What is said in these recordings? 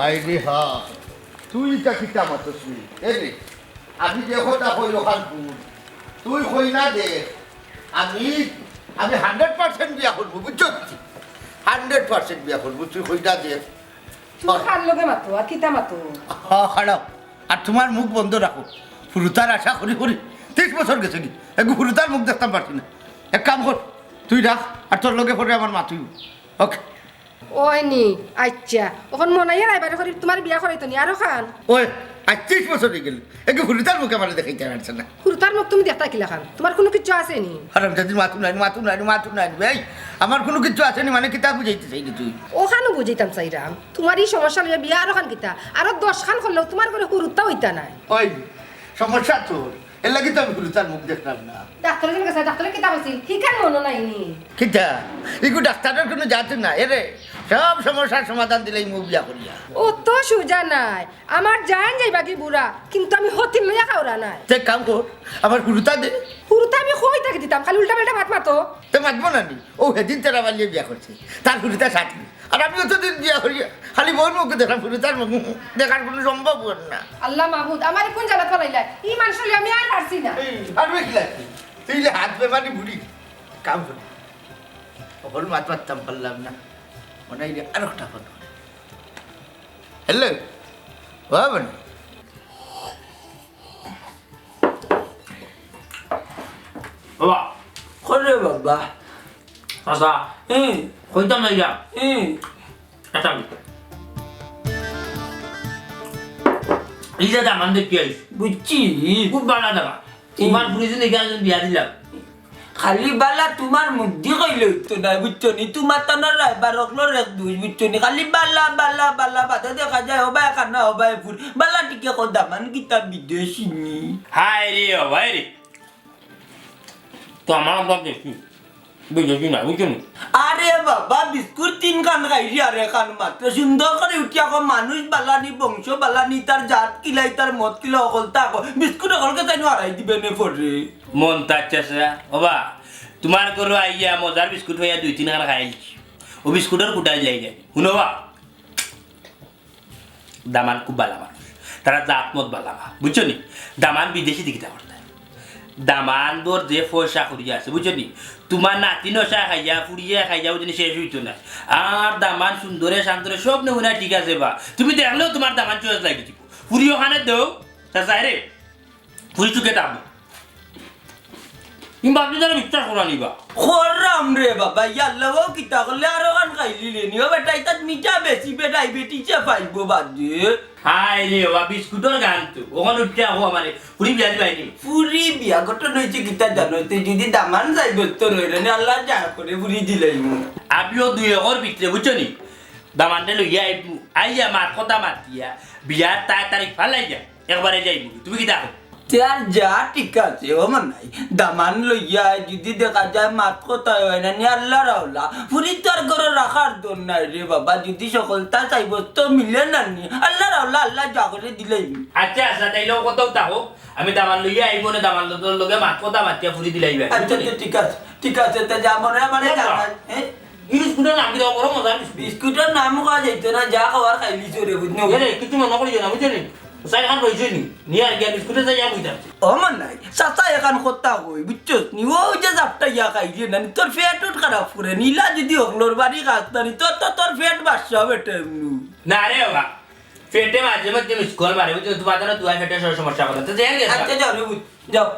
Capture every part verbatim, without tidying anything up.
এই রে হা, তুই ইতা কিতা মাতস নি? এ রে, আমি যে কথা কই অখান হুন, তুই কইনা দে, আমি, আমি হান্ড্রেড পার্সেন্ট বিয়া করমু, বুঝছস? হান্ড্রেড পার্সেন্ট বিয়া করমু, তুই কইনা দে। তুমি কার লগে মাতো আর কিতা মাতো? হ, খাড়াও। আর তুমার মুখ বন্ধ রাখো। হুরুতার আশা করি করি তিরিশ বছর গেছে গি, এগু হুরুতার মুখ দেখতাম পারছি না। এক কাম কর, তুই রাখ, আর তোর লগে পরে আমার মাতুইব। ওকে। ওই নি, আইচ্ছা। অখন মনাইয়া রায়বারে করি তুমার বিয়া করাইতো নি, আরো খান। ওই, আইজ তিরিশ বছর অইগেল, এগু হুরুতার মুখ আমারে দেখাইতে পারছে না। হুরুতার মুখ তুমি দেখতা কিলাখান? তুমার কুনু কিচ্ছু আছে নি? হারামজাদির মাতু নাই, মাতু নাই, মাতু নাই, ভাই। আমার কুনু কিচ্ছু আছে নি, মানে কিতা বুঝাইতে চাইলি তুই? অখানউ বুঝাইতাম চাইরাম। তুমার ই সমস্যা লইয়া বিয়া আরো খান কিতা? আরো দশ খান করলেও তুমার ঘরো হুরুতা অইতা নায়। ওই, সমস্যা তোর। এরলাগি তো আমি হুরুতার মুখ দেখরাম না। ডাক্তারর গেছে, ডাক্তারে কিতা কইছিল? হিখান মনো নাই নি? কিতা? ইগু ডাক্তারর কুনু জাত না। এরে, সব সমস্যার সমাধান দিলে ই মুখ বিয়া করিয়া। অত সুজা নায়। আমার জান যাইবা গি বুড়া, কিন্তু আমি হতিন লইয়া খাওরা নায়। তে কাম কর, আমার হুরুতা দে। হুরুতা আমি কই থাকি দিতাম, খালি উল্টা পাল্টা মাত মাতো। তে মাতবো না নি? ও হেদিন তেরা বালিয়ে বিয়া করছে, তার হুরুতা সাত নি। আর আমি অতদিন বিয়া করিয়া খালি বউর মুখ দেখরাম, হুরুতার মুখ দেখার কুনু সম্ভব অর না। আল্লাহ মাবুদ, আমারে কুন জ্বালাত ফালাইলা? ই মানুষ লইয়া আমি আর পারছি না। এই, পারবে কিলা? তুই যে হাত বেমারি বুড়ি, কাম করি। অখন মাত মাততাম পারলাম না। মনে হয় আরো একটা ফোন। হ্যালো, বাবা না। বাবা। করে বাবা। আচ্ছা। হুম। কইতাম না ইয়া। হুম। আচ্ছা। এই যে দামান দেখি আইস। বুঝছি। খুব ভালা দামান। হুম। তুমার ফুরি যদি এখানে বিয়া দিলাম। খালি বালা তুমার মুখদি কইলে অইতো নায়, বুঝছো নি? তুমার তানর রায়বার অকলর এক দুষ, বুঝছো নি? খালি বালা, বালা, বালা, বাদে দেখা যায়, হবায় কানা, হবায় ফুর। বালা টিকে কও দামান কিতা বিদেশি নি? হায় রে, ও ভাই রে। তো আমার আব্বা দেখি, বিদেশি না, বুঝছো নি? আরে বাবা, বিস্কুট তিন খান খাইলি আর এখান মাত্র। সুন্দর করি উঠিয়া কও, মানুষ বালা নি, বংশ বালা নি, তার জাত কিলা, তার মত কিলা, অকলতা কও। বিস্কুট অকলকে তাই হারাই দিবে নে পরে। মন তার চাচা, ও বা, তুমার ঘরো আইয়া মজার বিস্কুট পাইয়া দুই তিন খান খাইলছি। ও বিস্কুটর কুটাই যাই যায়। হুনো বা, দামান খুব বালা মানুষ। তারা জাত মত বালা মা। বুঝছো নি? দামান বিদেশি দিকে তা করতে। দামান দর যে পয়সা করি আছে, বুঝছো নি? তুমার নাতি নশা খাইয়া, ফুরিয়া খাইয়া, বুঝছো নি? শেষ অইতো না। আর দামান সুন্দরে, শান্তরে, সব নমুনা ঠিক আছে বা। তুমি দেখলেও তুমার দামান চয়েস লাগি দিব। ফুরি অখানে দেও, তা যায় রে। ফুরি চুকে দাম। ইম বাদ দিয়ে বিশ্বাস করা নিবা। কররাম রে বাবা, ইয়াল্লা, ও কিতা করলে আরো খান খাইলি রে নি? ও বেটা, ইতাত মিঠা বেশি, বে ডায়াবেটিসে পাইবো বাদ দিয়ে। হায় রে বাবা, বিস্কুটর গান তো। অখন উঠতে আহো আমারে। ফুরি বিয়া দিবাই নি? ফুরি বিয়া ঘটনা অইছে কিতা জানো? তুই যদি দামান যাই ব্যস্ত রইল নি, আল্লাহ যা করে ফুরি দিলাইমু। আমিও দুই একর ভিতরে, বুঝছো নি? দামানরে লইয়া আইমু। আইয়া মাত কথা মাতিয়া, বিয়ার তা তারিখ ফালাইয়া। একবারে যাইমু। তুমি কিতা কও? তে আর যা ঠিক আছে, ও মনাই। দামান লইয়া যদি দেখা যায় মাত কথা হয় না নি, আল্লাহ রাওলা। ফুরি তো আর ঘরো রাখার দর নাই রে বাবা। যদি সকলতা চাইবো তো মিলে না নি। আল্লাহ রাওলা, আল্লাহ যা করে দিলাই। আচ্ছা, আচ্ছা, তাইলে ও কথাও থাকো। আমি দামান লইয়া আইমু না, দামান লগে মাত কথা মাতিয়া ফুরি দিলাইবা। আচ্ছা, আচ্ছা, ঠিক আছে, ঠিক আছে, তে যা মনে হয় মানে বাবা। জানাই, হ্যাঁ? বিস্কুটর নাম কিতা? বড় মজার বিস্কুট। বিস্কুটর নাম কওয়া যাইতো না, যা খাওয়ার খাইলিছো রে, বুঝছো? এ রে, কিছু মনে করিও না, বুঝছো নি? চাইর খান রইছে নি? নিয়া আর গিয়া বিস্কুটে যাইয়া বইতাম। ও মনাই, চাচা এখান কথা কই, বুঝছস নি? ও যে জাপটা ইয়া খাইলি না নি, তোর পেট উঠ খারাপ করে, নিলা যদি হকলর বাড়ি খাস না নি, তোর তো তোর পেট বাসা বেটে এমনু। না রে বাবা, পেটে মাঝে মধ্যে miss call মারে, বুঝছো? তোমার দ্বারা দুয়ার পেটে সব সমস্যা করে। তো যাই আর কি। আচ্ছা, যাও রে, বুঝ-, যাও।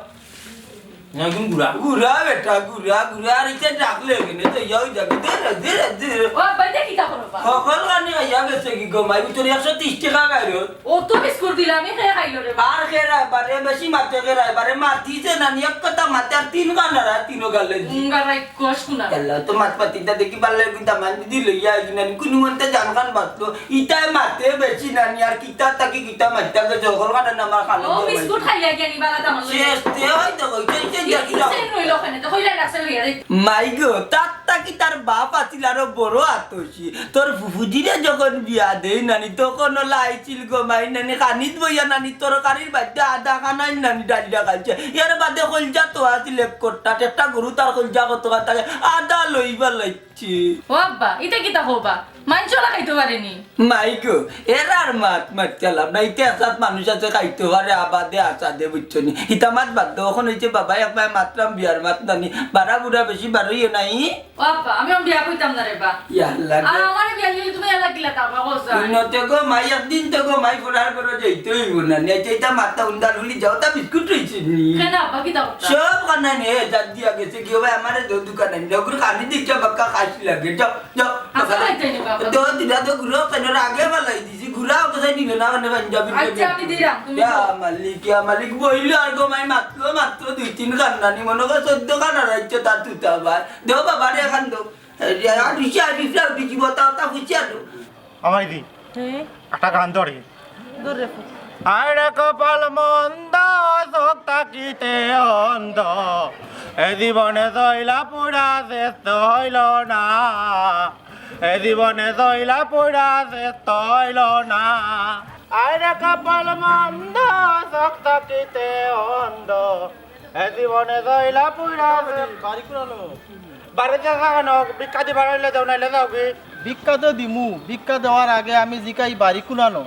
না, একদম গুড়া। গুড়া বেটা, গুড়া, গুড়া, আর ইটা ডাকলে কেনে? তো ইয়াও যাবে। দে রে, দে রে, দে রে। ও, বাইতে কিতা করো বা? হকল কানি খাইয়া গেছে কি গো মাই? তোর একশো তিরিশ টাকা খাই রে। ও তো বিস্কুট দিলাম, আমি খেয়ে খাইলো রে বা। আর খেয়ে রায় বারে, বেশি মাতে খেয়ে রায় বারে, মাতিছে না নি, এক কথা মাতে আর তিন গান আর তিনও গালে দি। মুঙ্গা রাই কষ কুনা। আল্লাহ, তো মাত পাতিটা দেখি পারলে কিন্তু আমার দিদি লইয়া আইছি না নি, কুনু মন্তে জান খান বাঁচলো। ইতায় মাতে বেশি না নি, আর কিতা তাকি কিতা মাততা গেছে, হকল কাটা না আমার খালো ও দে বিস্কুট মাই। খাইয়া গিয়া নি বালা দামান লইয়া। শেষ তে হয় তো কইছে, এই যে কি, কি যাও। সেন রইল ওখানে? তো কইলা রাখছে লইয়া রে। মাই গো, তার তাকি তার বাপ আছিল আরো বড় আতসি। তোর ফুফুজিরে যখন বিয়া দেই নানি, তখন ওলা আইছিল গো মাই নানি, খানিত বইয়া নানি, তরকারির বাচ্চা আধা খানাই নানি ডালিটা খাইছে। এর বাদে কলজা তো আছিল এক কট্টা, একটা গরু তার কলজা কত থাকে, আধা লইবার লাগি। ও আব্বা, ইটা কিতা কও বা? মাইনষে অলা খাইতো পারেনি। মাই গো, এরার মাত মাততাম না। ইতে আসাত মানুষ আছে খাইতো পারে, আবাদে আসাদে, বুঝছো নি? ইতা মাত বাদ দেও, অখন অইছে বাবা এক বায় মাতরাম বিয়ার মাত নানি, বাড়া বুড়া বেশি বাড়াইও নাই। ও আব্বা, আমি অখন বিয়া কইতাম না রে বা। ইয়া আল্লাহ গো। আর আমারে বিয়া দিলে তুমি এলা কিলা তাবা কও যাই। উন্নতে গো মাই, একদিন তো গো মাই ফুরার ঘরো যাইতে অইবো না নি। আচ্ছা, ইতা মাততা উন্দার হুলি যাও, তা বিস্কুট রইছে নি? কেনে আব্বা, কিতা করতা? সব কানা নে, জাত দিয়া গেছে কি, ও ভাই, আমারে দো দোকানে নে, ওগুলো কানি দিকে বাক্কা খাসি লাগে, যাও। যাও, আসলে দোকানে। আইতাই নি বাবা। তো দিলা তো ঘুরো, কেন আগে বালাই দিছি, ঘুরাও তো চাই দিল না, মানে পাঞ্জাবি আচ্ছা, আমি দিলাম, তুমি ইয়া যাও। মালিক, ইয়া মালিক, বইল আর গো মাই মাত্র, মাত্র দুই তিন কান্না নি, মনে করে চোদ্দ কান্না রাখছে তার তুতা ভাই। দেও বাবা রে, এখান দেও। এই যে আর রিক্সা, রিক্সা উঠেছি, বতা, বতা, বুঝছি আর। আমায় দি। হ্যাঁ? একটা গান ধরে। ধরে রাখো। আরে কপাল মন্দ, চোখ থাকিতে অন্ধ, এ জীবনে জইলা পুরা শেষ তো হইল না, এ জীবনে জইলা পুরা শেষ তো হইল না। আরে কপাল মন্দ, চোখ থাকিতে অন্ধ, এ জীবনে জইলা পুরা শেষ। বাড়িত যাও কেনে? ভিক্ষা দিবার অইলে দেও, নাইলে যাও গি। ভিক্ষা তো দিমু, ভিক্ষা দেওয়ার আগে আমি জিকাই বাড়ি কুনানো,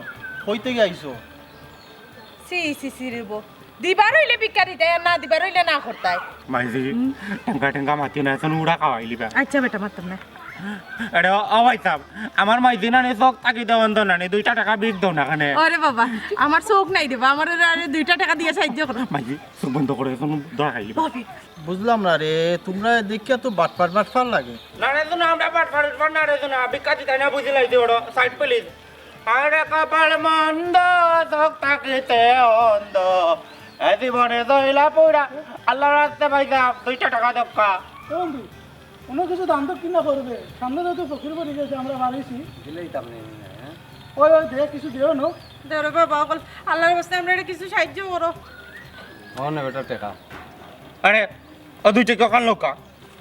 কইতে গাইছো। সি, সি, সি রে বো। দিবার অইলে ভিক্ষা দিতায়, আর না দিবার অইলে না করতায়। মাইজি, টেঙ্গা টেঙ্গা মাতি না, এখন উড়া খাওয়াইলিবা। আচ্ছা বেটা, মাততাম না। আরে, ও, ও ভাই সাহেব, আমার মাইজি নানি চোখ থাকিতে অন্ধ নানি, দুইটা টেকা ভিক দেও না কেনে। ওরে বাবা, আমার চোখ নাই রে বা, আমার ওরে আরে দুইটা টেকা দিয়া সাহায্য করো। মাইজি, চোখ বন্ধ করো, এখন ধরা খাইলিবা। বাবা। বুঝলাম না রে, তুমরা দেখিয়া তো বাটপার বাটপার লাগে। না রে, তো না, আমরা বাটপার বাটপার না রে, তো না, ভিক্ষা দিতায় না, বুঝি লাইছি ওরা, side please। আরে কপাল মন্দ, চোখ থাকিতে অন্ধ, এ জীবনে জইলা পুরা, আল্লাহর রাস্তে পাইতাম, দুইটা টেকা দক্কা। এ বন্ধু, কোনো কিছু দান দক্ষিণা করবে, সামনে যেহেতু ফকির বাড়ি গেছে, আমরা বাড়িছি। দিলেই তো আপনি, হ্যাঁ? ওই, ওই, দে, কিছু দেও না। ধরো বাবা, অকল আল্লাহর রাস্তে আমরা এটা কিছু সাহায্য করো। অনে বেটা টেকা। আরে, ও দুই টেকা কান লোকা।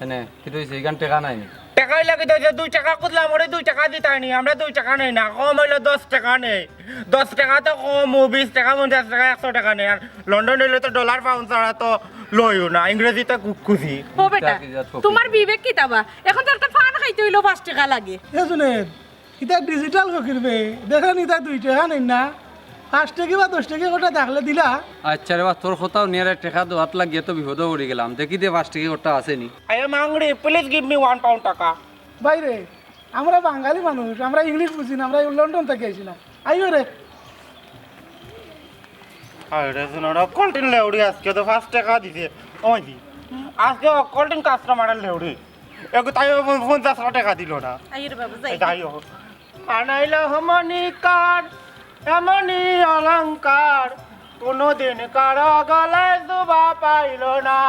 এনে, কি তো হইছে? ইখান টেকা নাই নি? টেকাই লাগে তো, যে দুই টেকা খুঁজলাম, ওরে দুই টেকা দিতায় নি, আমরা দুই টেকা নেই না, কম অইলে দশ টেকা নেই। দশ টেকা তো কম, বিশ টেকা, পঞ্চাশ টেকা, একশো টেকা নেই। আর লন্ডন অইলে তো ডলার পাউন্ড ছাড়া তো লইও না, ইংরেজিতে কু-, খুঁজি। ও বেটা, কি জাত ফকির? তোমার বিবেক কিতা বা? এখন তো একটা পান খাইতে অইলেও পাঁচ টেকা লাগে। এ জুনেদ, ইতা digital ফকির বে, দেখো নি, ইতা দুই টেকা নেই না, পাঁচ টেকা বা দশ টেকা কটা থাকলে দিলা। আচ্ছা রে বা, তোর কথাও নিয়ে রে, টেকা দেওয়াত লাগিয়া তো বিপদে পড়ি গেলাম। দেখি দে পাঁচ টেকা কটা আছে নি। I am hungry, please give me one pound টাকা। বাইরে, আমরা বাঙালি মানুষ, আমরা ইংলিশ বুঝি না, আমরা লন্ডন থাকি আইছি না। আইও রে। আরে শুনো, অকলটিন লেউড়ি আজকে তো পাঁচ টেকা দিছে। ওই দি, আজকে অকলটিন কাস্টমারের লেউড়ি। এগো তাই ও পঞ্চাশ টেকা দিল না। আইও রে বাবা, যাই। এই যাই হোক। আনাইল মণিকার, এমনই অলংকার, কোনোদিন কারো গলায় শোভা পাইল না।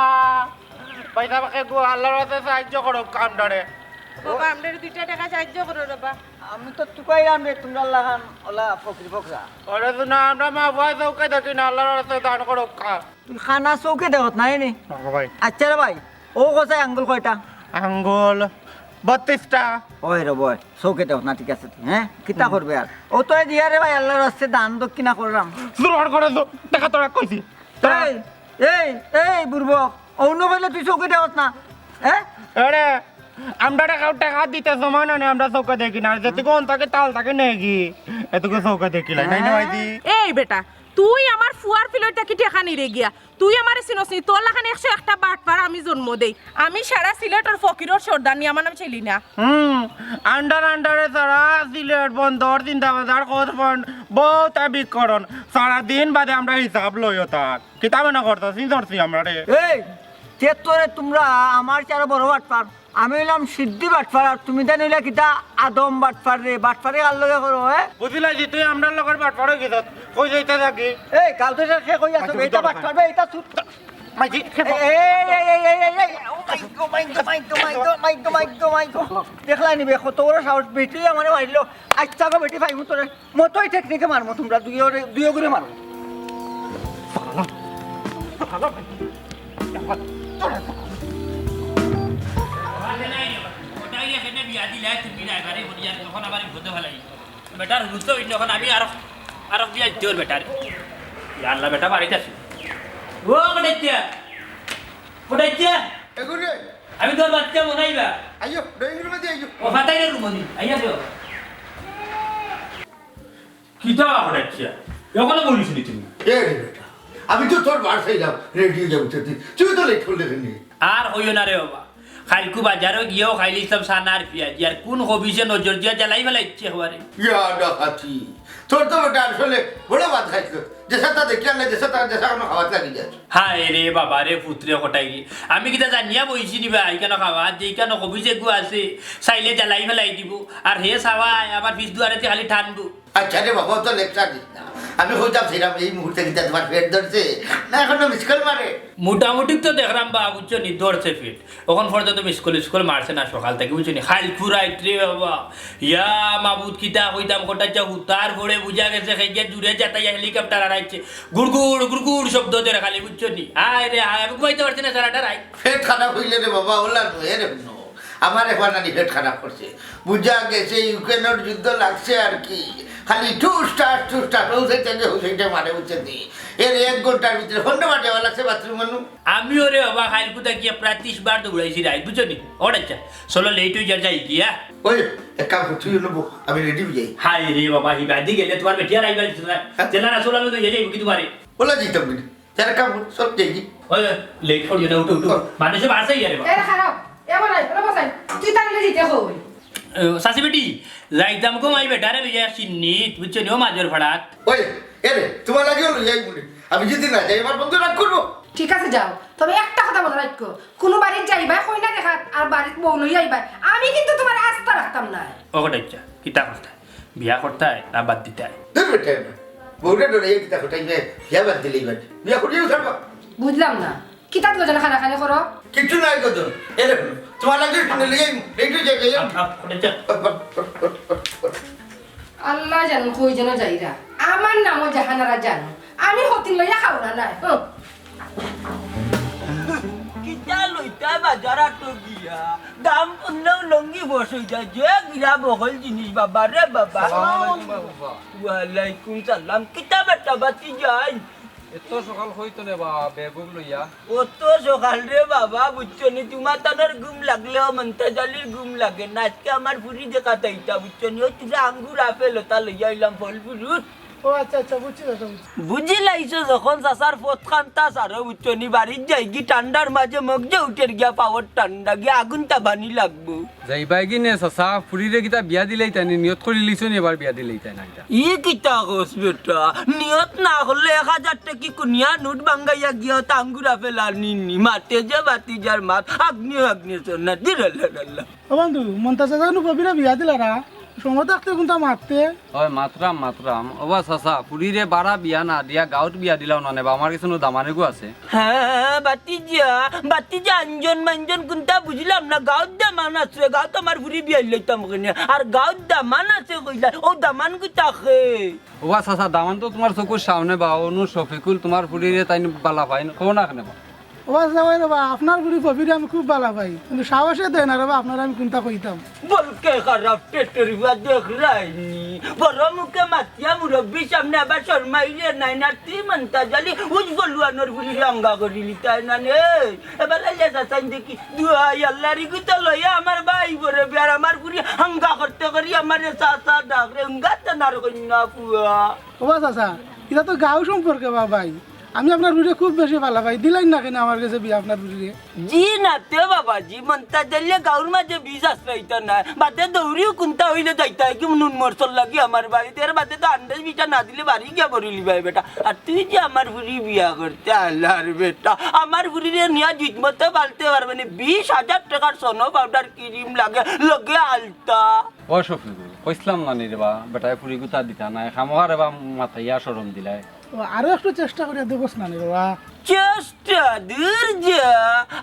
পয়সা পাকে গো, আল্লাহর রাস্তে সাহায্য করো কামডারে। বাবা, আমরারে দুইটা টেকা সাহায্য করো রে বা। আমি তো তুকাইলাম রে, তোমরা লাখান ওলা ফকির ফকরা। ওরে তো না, আমরা মা ভাই চৌকে দেখি না, আল্লাহর রাস্তে দান করো কা। তুই খানা চৌকে দেখত নাই নি? না গো ভাই। আচ্ছা রে ভাই, ও কোথায় আঙ্গুল কয়টা? আঙ্গুল বত্রিশটা। ওই রে বয়, চৌকে দেখত না, ঠিক আছে তুই, হ্যাঁ? কিতা হুম। করবে আর? ও তো এই দিয়া রে ভাই, আল্লাহর রাস্তে দান দক্ষিণা করলাম। জোর করে তো, টাকা তোরা কইছি। তোরা এই, এই, এই বুড়বক, অন্য কইলে তুই চৌকে দেখত না, হ্যাঁ? আরে, আমরা টাকা, টাকা দিতে সময় না নেই, আমরা চৌকে দেখি না। যেটুকু অন থাকে, তাল থাকে নেগি, এটুকু চৌকে দেখি লাই, নাই না ভাইজি? এই বেটা, তুই আমার ফুয়ার ফিলইটা কি টেকা নিরে গিয়া? তুই আমারে চিনস নি, তোর লাখান একশো একটা বাটপার আমি জন্ম দেই। আমি সারা সিলেটর ফকিরর সর্দারনি, আমার নাম ছেলি না। হুম, আন্ডার আন্ডারে সারা সিলেট বন্দর, জিন্দাবাজার, খোঁজ ফন্ড, বহুত আবিক করন। সারা দিন বাদে আমরা হিসাব লই ওতার। কিতা মনে করতাস, নি ধরছি আমরা রে। এই, তে তোরে তোমরা আমার চেয়ে আরো বড় বাটপার। আমি অইলাম সিদ্ধি বাটপার, আর তুমি দেন অইলা কিতা আদম বাটপার রে, বাটপারে কার লগে করো, হে? বুঝিলাই যে তুই আমরার লগর বাটপার অই গেছস, কই যাইতে থাকি? এই, কাল তো এটা সে কই আছো, আচ্ছা, এটা বুঝতে বাটপার বে, এটা সুত-, মাইজি, সে এই, এই, এই, ও মাই গো, মাই গো, মাই গো। দেখলাই নিবে, কত বড় সাহস, বেটি আমারে মারলো। আচ্ছা গো বেটি, ভাই, তোরে মতই টেকনিকে মারমু, তোমরা দুইওরে, দুইও করে মারো। বেটার হুরুস্ত হইল, এখন আমি আরো, আরো বিয়া দিতে ওর বেটার। ইয়া আল্লাহ, বেটা বাড়িত আছে। ও, কোথায় আছে? কোথায় আছে? এগুরে। আমি তোর বাচ্চা মনাইবা। আইও, ড্রয়িং রুমে দিয়ে আইও। ও, ফাতাই রে রুমনি। আইয়া দেও। কিতা করাইছে? এখনো বলিস নি তুমি? এ রে বেটা, আমি তো তোর বাসায় যাও, রেডি হয়ে যাবো তুই। তুই তো লেট করলে রে নি। আর কইও না রে বাবা, কাইলকু বাজারো গিয়াও খাইলিছলাম চানা আর পিয়াজি, আর কোন হবিষে নজর দিয়া জ্বালাই ফালাইছে একবারে। ইয়া ডাকাতি, তোর তো বেটা আসলে বড় বাদ খাইছিল। যেসা তা দেখি আনলে, যেসা তা যেসা কোনো খাওয়াত লাগি যায়। হায় রে বাবা রে, পুতরে কটাই গি। আমি কিতা জানিয়া বইছি নি বা, ইখানো খাওয়াত, যে ইখানো হবিষ এগু আছে, চাইলে জ্বালাই ফালাই দিব। আর হে চাওয়ায় আমার পিছ দুয়ারেতে খালি টানবো। আচ্ছা রে বাবা, অত লেকচার দিস না। আমি কইতাম ছিলাম এই মুহূর্তে কিতা তোমার পেট ধরছে, না এখনো মিস কল মারে? মোটামুটি তো দেখলাম বা, বুঝছো নি, ধরছে পেট। অখন পর্যন্ত মিস কল, মিস কল মারছে না সকাল থাকি, বুঝছো নি? কাইলকু রাইত রে বাবা, ইয়া মাবুদ, কিতা কইতাম, কটাইছে হুতার পরে বুঝা গেছে, খেগে জুরে যাতাই হেলিকপ্টার আড়াইছে, গুড়গুড়, গুড়গুড় শব্দ দের খালি, বুঝছো নি? হায় রে হায়, আমি ঘুমাইতে পারছি না সারাটা রাইত। পেট খারাপ হইলে রে বাবা, ওলা নয় রে, হুনো। আমার একবার নানি পেট খারাপ করছে, বুঝা গেছে ইউক্রেনর যুদ্ধ লাগছে আর কি, খালি ঠুস ঠাস, ঠুস ঠাস, হুসাইতে গিয়ে হুসাইতে মারে, বুঝছো নি? এর এক ঘন্টার ভিতরে পনেরো বার যাওয়া লাগছে বাথরুম মানু। আমিও রে বাবা, কাইলকু থাকি প্রায় ত্রিশ বার দৌড়াইছি রাইত, বুঝছো নি? ওর আচ্ছা, চলো, লেট হয়ে যার, যাই কি, হ্যাঁ? ওই, এক কাম কর, তুই হলো বউ, আমি রেডি হয়ে যাই। হায় রে বাবা, হিবাদি গেলে তোমার বেটি আর আইবার দিত না। হ্যাঁ? জেলা রাসুল আমি তো যাই, কি তোমারে? ওলা যাইতাম কিনা? যারা কাম কর, সব যাই কি? ওই, লেট করিও না, উঠো, উঠো। মানুষে বাসে গিয়ে রে বাবা। এরা খারাপ, এবার আয়, ওরা বসাই। তুই তাহলে দিতে কই? এ, চাচি বেটি, যাইতাম গো মাই বেটারে লইয়া সিন্নিত, বুঝছো নি, ও মাঝের ফাড়াত। ওই, এ রে, তোমার লাগিও লইয়া আইবো নে। আমি যদি না যাই, আমার বন্ধু রাগ করবো। ঠিক আছে, যাও। তবে একটা কথা মনে রাখো, কোনো বাড়িত যাইবায় কইনা দেখাত, আর বাড়িত বউ লইয়া আইবায়, আমি কিন্তু তোমার আস্থা রাখতাম না। ও কটাইচ্ছা, কিতা করতায়? বিয়া করতায় না বাদ দিতায়? দূর বেটা, বউরে ডরাইয়া কিতা করতায়? বিয়া বাদ দিলে এবার বিয়া করিয়াও ছাড়বা। বুঝলাম না, কিতা দুজন খানা খানি করো? কিচ্ছু নাই গো, এ দেখো, তোমার লাগে শুনে লিয়ে রেডি হয়ে যাই। আপ, আপ, কটাইচ্ছা। আল্লাহ জানো কই যেন যাইরা। আমার নামও জাহানারা জানো। আমি হতিন লইয়া খাও না নাই। হুঁ। কিতা লইতা বাজার আটো গিয়া? দাম শুনলেও লঙ্গি বস হই যায়। যে গিরা বহল জিনিস বাবা রে বাবা। সালাম আলাইকুম বাবা। ওয়ালাইকুম সালাম। কিতা বেটা বাতি যাই? এত সকাল হইতো না বা, বেগুক লইয়া। অত সকাল রে বাবা, বুঝছো নি? তোমার তানোর ঘুম লাগলেও মন্তাজ আলীর ঘুম লাগে না। আজকে আমার ফুরি দেখা তাইতা, বুঝছো নি? ওই তুরা আঙ্গুর আপেল ওটা লইয়া আইলাম, ফল fruit। ও আচ্ছা, আচ্ছা, বুঝছি চাচা, বুঝছি। বুঝি লাইছো যখন চাচার পথ খান্তা সারো, বুঝছো নি? বাড়িত যাই গি ঠান্ডার মাঝে মগজে উঠের গিয়া পাওয়ার ঠান্ডা গিয়া আগুন তাবানি লাগবো। যাইবায় গি নে চাচা, ফুরিরে কিতা বিয়া দিলাইতায় নি, নিয়ত করি লিছো নি এবার বিয়া দিলাইতায় না কিতা? ই কিতা কস বেটা? নিয়ত না করলে এক হাজার টেকি কুনিয়া নোট ভাঙ্গাইয়া গিয়া তাঙ্গুরা ফেলা নিনি। মাতে যে বাতি যার মাত, আগ্নেয় আগ্নেয় সোনা, দিরাল্লা রাল্লা। ও বন্ধু, মন্তাজ চাচা নু কবিরে বিয়া দিলারা, সময় থাকতে কোনটা মারতে? ওই মাতরাম, মাতরাম। ওবা চাচা, ফুরিরে বারা বিয়া না দিয়া গাঁওত বিয়া দিলাও না নেবা, আমার কিছু নু দামানেগু আছে। হ্যাঁ, বাতিজা, বাতিজা, আঞ্জন মাঞ্জন কুনতা বুঝলাম না। গাঁওত দামান আছে, গাঁওত আমার ফুরি বিয়া লইতাম কেনে? আর গাঁওত দামান আছে কইলা, ও দামান কিতা কে? ওবা চাচা, দামান তো তোমার চকুর সামনে বা, অনু শফিকুল তোমার ফুরিরে তাইন বালা পাইন, কও না কেনে বা? ওবা চাচা, ওই রে বা, আপনার ফুরি ফবিরে আমি খুব বালা পাই, কিন্তু সাহসে দেয় না রে বা, আপনারে আমি কুনতা কইতাম। বলকে খারাপ টেটের বা দেখরায়নি, বড় মুখে মাত ইয়া মুরব্বির সামনে আবার শরমাইলে নাই না, তুই মন্তাজ আলী উজ বলুয়ানোর ফুরিরে আঙ্গা করিলিতায় না নে। এবার আল্লাহ চাচাইন দেখি, দুয়াই আল্লাহর ইগুতা লইয়া আমার ভাই বড় বিয়ার আমার ফুরি আঙ্গা করতে করি আমার চাচা ডাক রে, উঙ্গা তেনার কন্যা ফুয়া। ওবা চাচা, ইটা তো গাঁও সম্পর্কে বা ভাই, আমি আপনার ফুরিরে খুব বেশি বালা পাই, দিলাইন না কেনে আমার গেছে বিয়া আপনার ফুরিরে? জি না তে বাবাজি, মন্তাজ আলীয়ে গাঁওর মাঝে বিষ আশ্রয়তা নাই। বাদে দৌড়িও কুনতা হইলে যাইতা, কি নুন মরচর লাগি আমার বাড়িত। এর বাদে তো আন্দাজ বিটা না দিলে বাড়ি গিয়া বড়ি লিবায় বেটা। আর তুই যে আমার ফুরি বিয়া করতে আলার বেটা, আমার ফুরিরে নিয়া জিতমতো পালতে পারবে না। বিশ হাজার টেকার সোনো পাউডার ক্রিম লাগে, লগে আলতা। ও শফিকুল, কইছলাম না নি রে বা, বেটায় ফুরি গুতা দিতা নায়, খামোখা রে বা মাতাইয়া শরম দিলায়। ও, আরো একটু চেষ্টা করিয়া দেখোস না নি রে বা। চেষ্টা? দূর যা।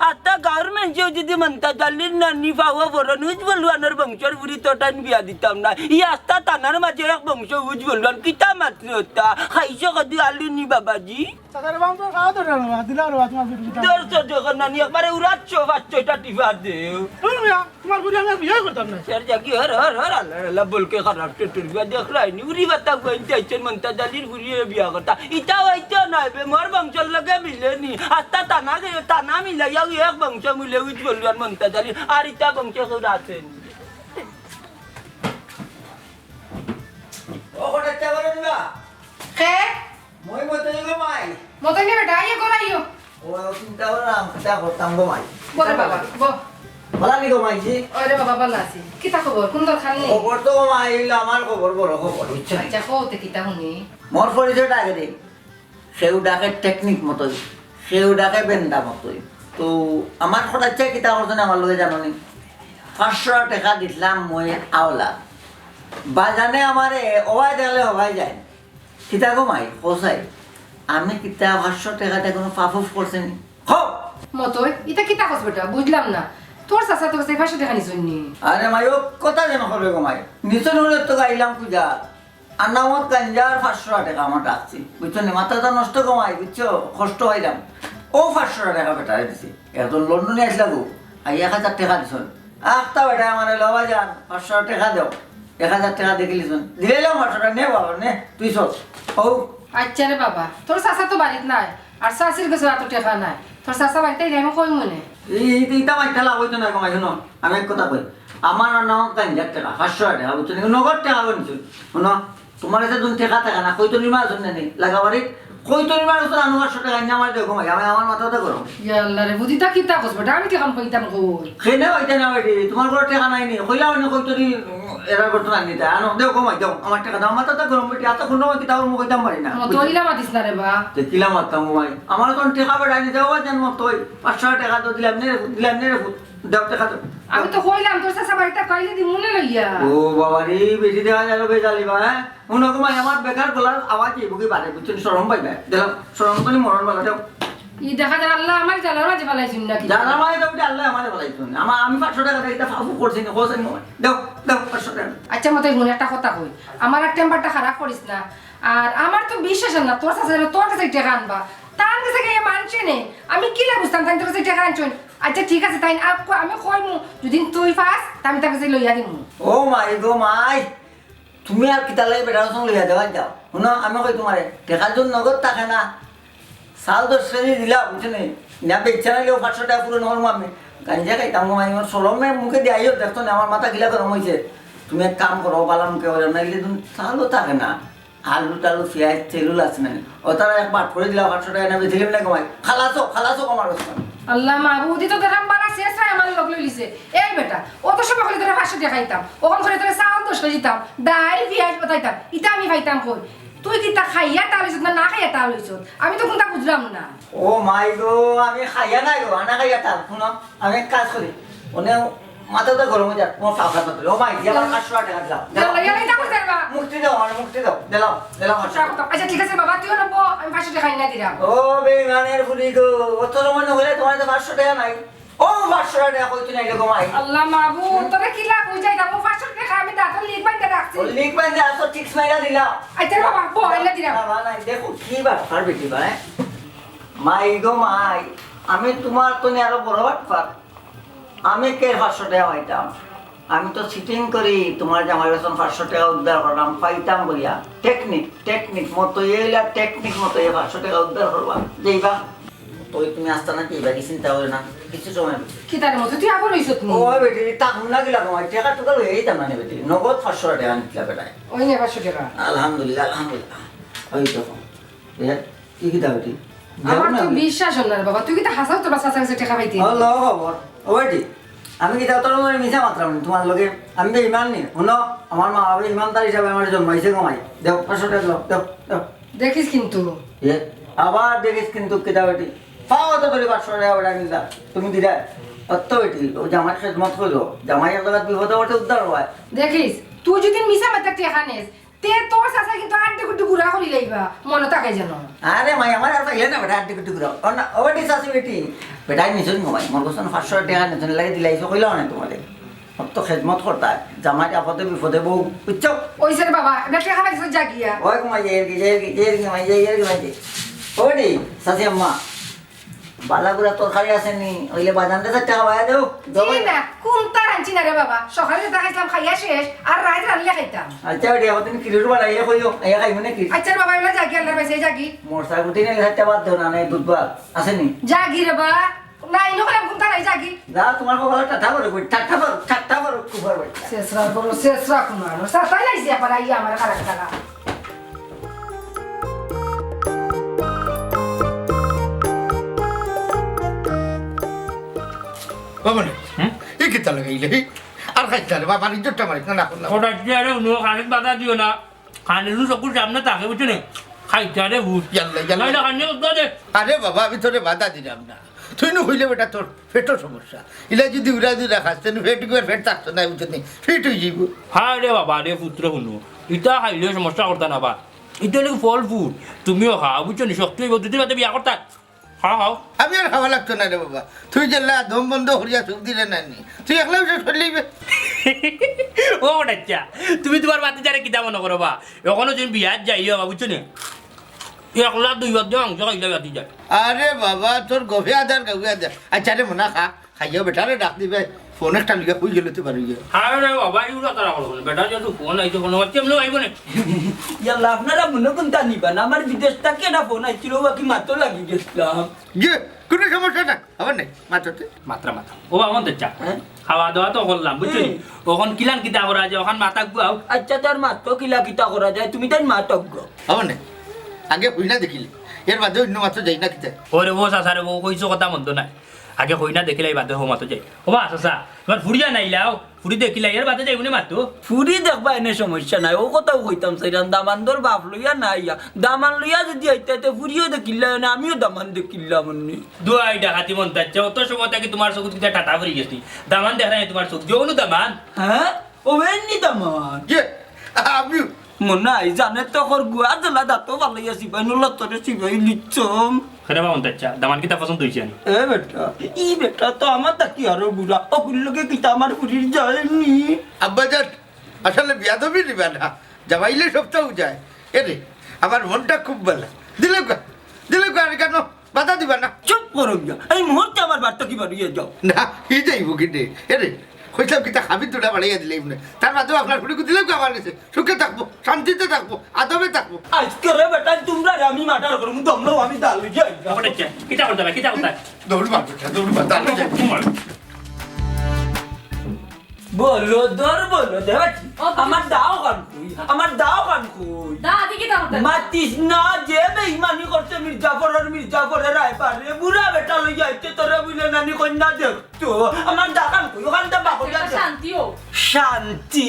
আস্তা গাঁওর মানষেও যদি মন্তাজ আলীর নানি পাওয়া বড় উজ বলুয়ানোর বংশর ফুরি তো টাইন বিয়া দিতাম না। ই আস্তা থানার মাঝে এক বংশ উজ বলুয়ান, কিতা মাতরে ওটা? খাইছো কদি আলু নি বাবাজি? চাচা রে বা, আমার খাওয়া দরকার না, দিলা রে বা, তোমার ফুরি গুতা। দর্শক যখন নানি একবারে উড়াচ্ছ, পাঁচ ছয়টা টিপা দেও। হুম, মিয়া। তোমার ফুরি আমি আর বিয়া করতাম না। স্যার জাগি হর হর হর, আল্লাহ আল্লাহ, বলকে খারাপ টেটুর বিয়া দেখরায়নি। উরি বাতা কইন চাইছেন মন্তাজ আলীর ফুরিয়ে বিয়া করতা। ইটা হইতো না বে, মোর বংশর লগে মিলেনি। আস্তা থানা গে-, থানা মিলাইয়া ওই এক বংশ মিলে উজ বলুয়ান মন্তাজ আলী। আর ইটা বংশ কেউ আছেনি। ও কটাইচ্ছা বলো না। ওই মতই গো মাই। মতই নি বেটা, আইও ঘর আইও। ও চিন্তা করলাম, কিতা করতাম গো মাই। বল বাবা, বল। ভালা নি গো মাইজি? ওরে বাবা, ভালা আছি। কিতা খবর? কুন দরকার নি? খবর তো গো মাই, অইলো আমার খবর, বড় খবর, বুঝছো নি? আচ্ছা, কও তে কিতা হুনি? মোর পরিচয়টা আগে দেই। কেউ ডাকে টেকনিক মতই, কেউ ডাকে বেন্দা মতই। তো আমার খরচা কিতা করছো নি আমার লগে জানো নি? পাঁচশো টেকা দিছলাম মই আওলা। বাজানে আমারে অবায় দেখলে হবায় যায়। কিতা গো মাই, কও চাই? আমি কিতা পাঁচশো টেকাতে কুনু পাপ উপ করছি নি? কও! মতই, ইতা কিতা কস বেটা? বুঝলাম না। তোর চাচা তোর কাছে পাঁচশো টেকা নিছইন নি? আরে মাই, ও কথা যেন করবে গো মাই। নিছইন অইলে তো গাইলাম পূজা। আর নামত গাঞ্জার পাঁচশো টেকা আমার রাখছি। বুঝছো নি? মাথাটা নষ্ট গো মাই, বুঝছো? কষ্ট অইলাম। ও পাঁচশো টেকা বেটারে দিছি। একজন লন্ডনে আইছলা গো। আই এক হাজার টেকা দিছইন। আখতা বেটা আমারে লওয়া যান, পাঁচশো টেকা দেও। এক হাজার টেকা দেখিলিছইন। দিলাইলাম পাঁচশো টেকা, নে বাবা, নে, তুই চল। ও। আচ্ছা রে বাবা, তোর চাচা তো বাড়িত নাই, আর চাচির কাছে অত টেকা নাই। তোর চাচা বাড়িত আইলে আমি কইমু নে। এই, এই, ইটা মাইর লাভ অইতো না গো মাই, হুনো, আমি এক কথা কই। আমার আর নামত গাঞ্জার টেকা, পাঁচশো টেকা, বুঝছো নি? নগদ টেকা আনছো। হুনো, তুমার কাছে যখন টেকা থাকে না, কইতনির মার জন্য নেই, লাগা বাড়িত কইতনির মার জন্য আনো পাঁচশো টেকা আনিয়া আমারে দেও গো মাই, আমি আমার মাথাটা গরম। ইয়া আল্লাহ রে, বুঝি তা কিতা কস বেটা, আমি টেকা পাইতাম কই? কেনে পাইতায় না বেটি, তুমার ঘরো টেকা নাই নি, কইলা অনে কইতনি, উম, এরা করতো না নিতে, আনো, দেও গো মাই, দেও, আমার টেকা দেও, আমার মাথাটা গরম বেটি, এত কোনো কিতা করমু কইতাম পারি না। ও, তো ইলা মাতিস না রে বা। তে কিলা মাততাম গো মাই, আমার যখন টেকা বেটা নিতে হবে, যেন মতই, পাঁচশো টেকা তো দিলাম নে, দিলাম নে রে পুত। দেও টেকা দেও। আমি তো কইলাম, তোর চাচা বাড়িত আইলে দিমু নে লইয়া। ও বাবা রে, বেশি দেখা গেল বেজালি বা, হ্যাঁ? হুনো গো মাই, আমার বেকার গলার আওয়াজ এই বুকে বাড়ে, বুঝছো নি? শরম পাইবা। দিলাম, শরম তো নি মরণ বালা, দেও। ই দেখা যায়, আল্লাহ আমার জ্বালার মাঝে ফালাইছইন নাকি? জ্বালার মাঝে তো উঠে আল্লাহ আমারে ফালাইছইন। আমার, আমি পাঁচশো টেকা দেই, ইটা পাপ করছি নি, কইছি নি? দেও, দেও, পাঁচশো টেকা। আচ্ছা, মতই হুন, একটা কথা কই। আমার আর টেম্পারটা খারাপ করিস না। আর আমার তো বিশ্বাস অয় না, তোর চাচা যেন তোর কাছে টেকা আনবা। তান কাছে গিয়া মানছে নে। আমি কিলা বুঝতাম, তাইন তোর কাছে টেকা আনছইন? আচ্ছা, ঠিক আছে, তাইন আ-, ক-, আমি কইমু, যদি তুই পাস, তে আমি তার কাছে লইয়া দিমু। ও মাই গো মাই, তুমি আর কিতা লাগি বেটার সঙ্গে লইয়া দেওয়া যাও? হুনো, আমি কই তুমারে, টেকা যখন নগদ থাকে না, চাউল দশ কেজি দিলা, বুঝছো নি? না বেচা নাইলেও পাঁচশো টেকা পূরণ করমু আমি। গাঞ্জা খাইতাম গো মাই, আমার শরমে মুখে দিয়া আইও, দেখছো নি, আমার মাথা কিলা গরম অইছে। তুমি এক কাম করো, বালা মুখে কইরাম, নাইলে তুমি চাউলও থাকে না। আলু টালু, পিয়াজ, তেল উল আছে না নি? ও তারা এক বাট করি দিলা, পাঁচশো টেকা নেবে, দিলাম না গো মাই। খালাসো, খালাসো, কমার রসমান। আল্লাহ মাবুদ, ই তো দেখরাম বালা শেষ অয় আমার লগ লইলিছে। এই বেটা, অত সময় করি তোরে পাঁচশো টেকা খাইতাম, অখন করি তোরে চাউল দশ কেজি দিতাম, ডাইল, পিয়াজ পাঠাইতাম, ইতা আমি পাইতাম কই? তুই কিতা খাইয়া টাল অইছত না, না খাইয়া টাল অইছত? আমি তো কুনতা বুঝলাম না। ও মাই গো, আমি খাইয়া নাই গো, আনা খাইয়া টাল। হুনো, আমি এক কাজ করি, অনে মাথাটা গরম অই যাক, তুমার ফাফড়া তুলে। ও মাই, দিয়া আমার পাঁচশো টেকা দিলাও। দিলাও। ইয়াল্লা, ইয়াল্লা, ইটা করতে পারবা? মুক্তি দাও, আমার মুক্তি দাও। দিলাও, দিলাও পাঁচশো। আচ্ছা, ঠিক আছে বাবা, তুই অনো ব, আমি পাঁচশো টেকা আনিয়া দিরাম। ও বেইমানের ফুরি গো, অত সময় না অইলে তুমার তো পাঁচশো টেকা নাই। ও পাঁচশো টেকা কই তুই নাইলে গো মাই? আল্লাহ মাবুদ, তোরে কিলা বুঝাইতাম, ও পাঁচশো টেকা আমি দাঁতর লিক বাইন্ধা রাখছি। ও লিক বাইন্ধা আছে, ঠিক মাইরা দিলাও। আচ্ছা বাবা, ব, আনিয়া দিরাম। বাবা নাই, দেখো কি বাটপার বেটি বা, হ্যাঁ? মাই গো মাই, আমি তুমার তো নি আরো বড় বাটপার। আমি কে পাঁচশো টেকা পাইতাম? আমি তো চিটিং করি, তুমার জামাইর গেছন পাঁচশো টেকা উদ্ধার করলাম, পাইতাম করিয়া। টেকনিক, টেকনিক মতো এইলা, টেকনিক মতো এই পাঁচশো টেকা উদ্ধার করবা। যাইবা? তুই তুমি আস্তা না কি, বাকি চিন্তা করে না, কিছু সময়। কিতার মতো তুই আবার অইছত নি? ও বেটি, তা হুনা গিলা তোমার, টেকা টুকা লইয়া যাইতাম না নি বেটি, নগদ পাঁচশো টেকা নিতলা বেটায়। ওই নে পাঁচশো টেকা। আলহামদুলিল্লাহ, আলহামদুলিল্লাহ। ওই তো। এ, কি কিতা বেটি? আমার তো বিশ্বাস অর না রে বাবা, তুই কিতা হাছাউ তোর চাচার গেছে টেকা পাইতে? ও লো খবর। ও বেটি, আমি কিতা তোর লগে মিছা মাতরাম নি তুমার লগে? আমি তো ইমান নি। হুনো, আমার মা বাবা ইমানদার হিসাবে আমারে জন্মাইছে গো মাই। দেও, পাঁচশো টেকা দেও, দেও, দেও। দেখিস কিন্তু। এ, আবার দেখিস কিন্তু কিতা বেটি? পাও তো ধরি পাঁচশো টেকা বেটা নিলা। তুমি দিলা। অত বেটি, ও জামাইর খেদমত কইরো। জামাই এক জাগাত বিপদে পড়তে উদ্ধার অয়। দেখিস, তুই যদি মিছা মাতে টেকা নেস, তে তোর চাচা কিন্তু আড্ডি গুড্ডি গুড়া করি লাইবা, মনো থাকে যেন। আরে মাই, আমার আর পাইলে না বেটা, আড্ডি গুড্ডি গুড়া। ও না, ও বেটি চাচি বেটি। বেটায় নিছইন গো মাই, মোর গেছন পাঁচশো টেকা নিছইন, লাগে দিলাইছো, কইলাম না তুমারে। অত খেদমত করতা, জামাই আপদে বিপদে বউ, বুঝছো? ওই স্যার বাবা, বেটা খাবার দিছো জাগিয়া। ওই গো মাই, যাই আর কি, যাই আর কি, যাই আর কি, মাই, যাই আর কি, মাই, যাই। ও বেটি, চাচি আম্মা, বালা গুলা তরকারি আছে নি? অইলে বাজান রে, চাইরটা খাওয়াইয়া দেও। জি না, কুনতা রানছি না রে বাবা। সকালে যেতা খাইছলাম খাইয়া শেষ, আর রাইত রানলে খাইতাম। আচ্ছা বেটি, অখন তুমি কিরুর বানাইয়া কইও, আইয়া খাইমু নাকি? আচ্ছা রে বাবা, এলা জাগি, আল্লার বাসে জাগি। মরসা গুটি নিলে চাইরটা বাদ দেও না, নাই বুধবার আছে নি? জাগি রে বা, নাই, ইনো খাইলাম কুনতা নাই জাগি। যা, তুমার কপালে ঠাট্টা করো, কই, ঠাট্টা করো, ঠাট্টা করো, কুফর বেটা। শেষরা করো, শেষরা কুমার। সাতাই লাইছি আবার আইয়া আমার খারাপ খারাপ। বাবা রে, হুম? এই কিতা লাগাইলে? এই আর খাইছ না রে বাবা, ইজ্জতটা মারিস না, না করলাম। ওটা কি আরে, উনিও খানিক বাধা দিও না। খানিক চকুর সামনে থাকে, বুঝছো নি? খাইছ আরে ভূত। ইয়াল্লা, ইয়াল্লা। নাইলে খানিক উদ্দা দে। আরে বাবা, আমি তোরে বাধা দিলাম না। তুই নু কইলে বেটা তোর পেটর সমস্যা। ইলা যদি উড়া দুরা খাস, তেন পেট গুয়ার পেট থাকতো না, বুঝছো নি? ফিট হয়ে যাইব। হায় রে বাবা রে, পুত্র হুনো। ইটা খাইলে সমস্যা করতা না বা। ইটা হলো ফল ফুড। তুমিও খাও, বুঝছো নি? শক্তি হইব, দুদিন বাদে বিয়া করতা। খাও, খাও। আমি আর খাওয়া লাগতো না রে বাবা, তুই যেলা দম বন্ধ করিয়া চোখ দিলে না নি, তুই একলা উঠে চলিবে। ও বেটা, তুমি তোমার বাতিজারে কিতা মনে করো বা? এখনো তুমি বিয়াত যাইও বা, বুঝছো নি? একলা দুই বাদ দিয়ে মাংস খাইলে বাতি যায়। আরে বাবা, তোর গভে আদার গাউয়ে আদার। আচ্ছা রে মনা, খা, খাইয়া বেটারে ডাক দিবে। ফোন একটা লইয়া কই গেল তো বারো গিয়া। আরে বাবা, ইউরা তারা করবো না। বেটা যেহেতু ফোন আইছে, ফোন আইছে, এমনি আইবো না। ইয়াল্লা, আপনারা মনে কোনটা নিবা না? আমার বিদেশ থাকি একটা ফোন আইছিল, বাকি মাত্র লাগি গেছিলাম। যে, কোনো সমস্যা না, আবার নাই, মাত্রতে। মাত্রা, মাত্রা। ও বাবা, মন তো চা। হ্যাঁ? খাওয়া দাওয়া তো করলাম, বুঝছো? হুম। ওখান কিলান কিতা করা যায়, ওখান মাথা গুয়াও। আচ্ছা, তার মাত্র কিলা কিতা করা যায়, তুমি তাই মাথা গুয়াও। আবার নাই, আগে হই না দেখিলে, এর বাদে অন্য মাত্র যাই না কিতা। ওরে ও চাচা রে, ও কইছো কথা মন্দ নাই। আগে হই না দেখিলাই বাদে হো মাত্র যাই। ও বা চাচা, তোমার ফুরিয়া নাইলাও। ফুরি দেখিলা, এর বাদে যাইবো নে মাতো। ফুরি দেখবা এনে সমস্যা নাই, ও কথাও কইতাম চাইরাম, দামান্দর বাপ লইয়া না আইয়া, দামান লইয়া যদি আইতা, তে ফুরিও দেখিলা না, আমিও দামান দেখিলাম অন্যে। দুয়াই ডাকাতি মন চাচ্ছে, অত সময় থাকি তোমার চকুত কিতা টাটা পড়ি গেছি। দামান দেখা নাই তোমার চোখ, যৌন দামান। হ্যাঁ? ও এমনি দামান। কে? আমিও। মনে হয় জানে তো কর গুয়া জ্বালা দাঁতও ফালাইয়া সিপাই নুলা তোরে সিপাই লিচ্ছম। খেরে বা মন চাচ্ছে, দামান কিতা পছন্দ হইছে নি? এ বেটা, ই বেটা তো আমার থাকি আরো বুড়া, অগুর লগে কিতা আমার ফুরির যায়নি। আব্বাজান, আসলে বিয়াদবি নিবা না, জামাইলে সবটাও যায়। এ রে, আমার মনটা খুব ভালা। দিলে গা, দিলে গা, আর কেন বাধা দিবা না? চুপ করো মিয়া, এই মুহূর্তে আমার বাড়ি থাকি বারইয়া যাও। না, ই যাইব কি রে? এ রে, কইতাম কিতা হাবি দুটা বাড়াইয়া দিলে এমনি। তার বাদেও আপনার ফুরিগু দিলে গা আমার গেছে। সুখে থাকবো, শান্তিতে থাকবো, আদবে থাকবো। আজকে রে বেটা, তোমরা রে আমি মার্ডার করমু, তোমরাও আমি দাল লইয়া আইবা। কিতা করতে হবে, কিতা করতে হবে? দৌড় মার বেটা, দৌড় মার, দাল লইয়া। বলো, দর বলো, দেবাটি। ও, আমার দাও খান কই? আমার দাও খান কই? দা, আদি কিতা করতে? মাতিস না, যে বেইমানি করছে মির্জাফরর, মির্জাফরর রায়বারে, বুড়া বেটা লইয়া আইছে তোরে বুলে নানি কইন্যা দেখ। তো আমার দা খান কই? ওখান দা বাকরিয়া একটা দে। শান্তি হোক। শান্তি?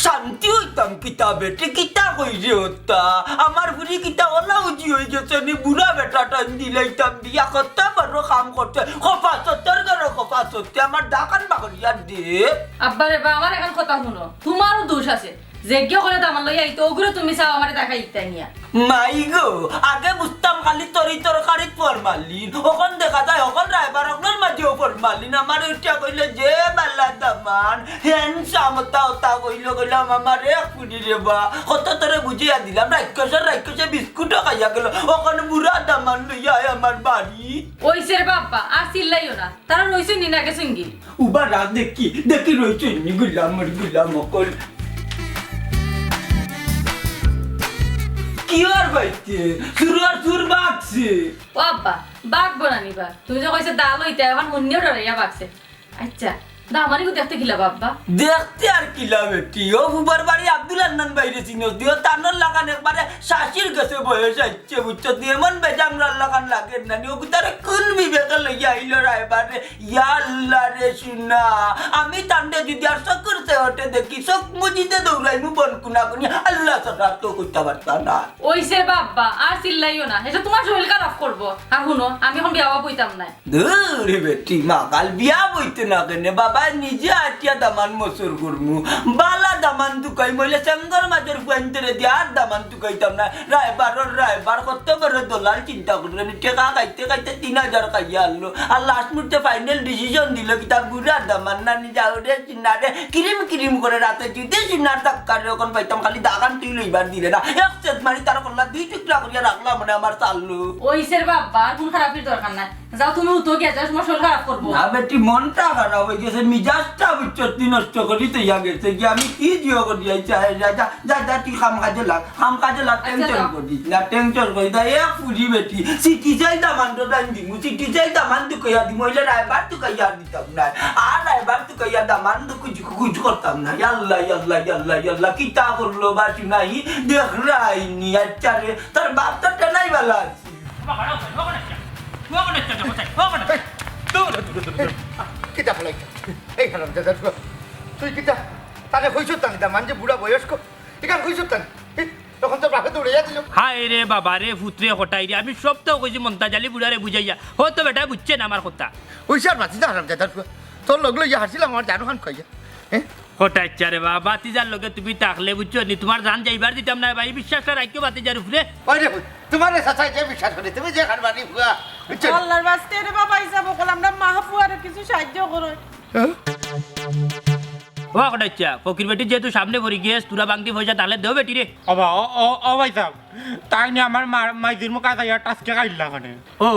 শান্তি হইতাম কিতা বেটি? কিতা কই রে ওতা? আমার ফুরি কিতা ওলা উজি হই গেছে নি? বুড়া বেটা টাইম দিলাইতাম দিয়া কত বড় কাম করছে। খোপা সত্তর করে খোপা সত্তর। আমার দা খান বাকরিয়া দে। আব্বা রে বা, আমার এখন কথা হুনো, তোমারও দোষ আছে। যেগিয়ে করে দামান লইয়া আইতো, ওগুলো তুমি চাও আমারে দেখাই দিতে নিয়া। মাই গো, আগে বুঝতাম খালি তরি তরকারিত ফরমালিন, অখন দেখা যায় অখন রায়বার অগুলোর মাঝেও ফরমালিন। আমারে উঠিয়া কইলে যে বালা দামান, হ্যান্ডসাম, ওতা ওতা কইলো, কইলাম আমার এক ফুরি রে বা, কত তোরে বুঝিয়া দিলাম, রাক্ষসর রাক্ষসে বিস্কুটও খাইয়া গেল, অখন বুড়া দামান লইয়া আয় আমার বাড়ি। ওইসে রে বাবা, আর চিল্লাইও না, তারা রইছে নি না গেছেন কি? উবা রাত দেখি, দেখি রইছে নি গুলাম, গুলাম অকল। কি আর বাইতে? চুরর চুর বাগছে। ও আব্বা, বাঘ বনানি বা। তুমি যে কইছো দাল হইতে, এখন হুন্নিও ডরাইয়া বাগছে। আচ্ছা, দামানিগু দেখতে কিলা বা আব্বা? দেখতে আর কিলা বেটি, ও ফুবার বাড়ি আব্দুল হান্নান বাইরে চিনস দিও, তানর লাখান একবারে শাশির গেছে বয়স আইছে, বুঝছো? এমন বেজামরার লাখান লাগে না নি, ও গুতারে কোন বিবেকে লইয়া আইলো রায়বারে? ইয়া আল্লাহ রে সোনা, আমি তানরে যদি আর চকুর চেহটে দেখি, চোখ মুজিতে দৌড়াইমু বন কুনা কুনি, আল্লাহ ছাড়া তো করতে পারতা না। ওইসে বাবা, আর চিল্লাইও না, এটা তোমার শরীর খারাপ করবো। আর হুনো, আমি এখন বিয়া বইতাম না। দূর বেটি, মাগাল বিয়া বইতে না কেনে, বাবা নিজে আটিয়া দামান মসুর করমু, বালা দামান দুকাই মইলে সেঙ্গর মাঝের ফুয়াইন্তরে দিয়া আর দামান দুকাইতাম না। রায়বারর রায়বার কত বড় দলাল চিন্তা করলেন, টেকা খাইতে খাইতে তিন হাজার খাইয়া আনলো, আর লাস্ট মুহূর্তে ফাইনাল ডিসিশন দিল কিতা বুড়া দামান নানি যাও রে চিন্না রে, কিরিম কিরিম করে রাতে যদি চিন্নার ধাক্কা রে ওখান পাইতাম খালি দাগান তুই লইবার দিলে না, এক সেট মারি তার কল্লা দুই টুকরা করিয়া রাখলাম মানে আমার চাল্লু। ওইসের বাবা, আর কোন খারাপির দরকার নাই। যাও তুমি উঠো গিয়া, যাও, তোমার শরীর খারাপ করবো। না বেটি, মনটা খারাপ হয়ে গেছে, মিজাজটা বুঝছো তুই নষ্ট করি তো ইয়া গেছে কি আমি কি জিও করি আইছি, আয়, যা, যা, যা, যা, তুই কাম কাজে লাগ, কাম কাজে লাগ, আচ্ছা, টেনশন যাও। করিস না, টেনশন করিস না, এ ফুরি বেটি, সিটি চাই দামান তো ডাইন দিমু, সিটি চাই দামান তুই কইয়া দিমু, হইলে রায়বার তুই কইয়া দিতাম না, আর রায়বার তুই কইয়া দামান তো কুছ, কুছ করতাম না, ইয়াল্লা, ইয়াল্লা, ইয়াল্লা, ইয়াল্লা, কিতা করলো বা চুনাই, দেখ রাইনি, আচ্ছা রে, তোর বাপ তো টেনাই বালা আছে। এই, দূর, দূর, দূর, দূর। কিতা ফালাইছ? এই হারামজাদার ফুয়া, তুই কিতা তারে কইছস তা নি? দামান যে বুড়া বয়স্ক, ইখান কইছস তা নি? এ, তখন তো বাপে দৌড়াইয়া দিল। হায় রে বাবা রে, ফুতরে কটাই রে, আমি সবতা কইছি মন্তাজ আলী বুড়ারে বুঝাইয়া, হয়তো বেটায় বুঝছে না আমার কথা। ওই স্যার মাতি যা হারামজাদার ফুয়া, তোর লগ লইয়া হারছিলাম আমার জানো খান খাইয়া। হ্যাঁ? কটাইচ্ছা রে বাবা, ভাতিজার লগে তুমি থাকলে বুঝছো নি, তুমার জান যাইবার দিতাম না ভাই, বিশ্বাসটা রাখিও ভাতিজার উপরে। ওই রে, তুমারে চাচায় যে বিশ্বাস করে, তুমি যে কারবারি ফুয়া, বুঝছো নি? আল্লাহর ওয়াস্তে রে বাবা, হিসাব অকল আমরা মা ফুয়ারে কিছু সাহায্য করো। হ্যাঁ? ও কটাইচ্ছা, ফকির বেটি যেহেতু সামনে পড়ি গেছ, তোরা বাংতি পয়সা তাহলে দেও বেটি রে। ও বা, ও, ও, ও ভাই সাহেব, তাই নি আমার মা-, মাইজির মুখ আজ আইয়া টাসকে খাইলা কানে। ও,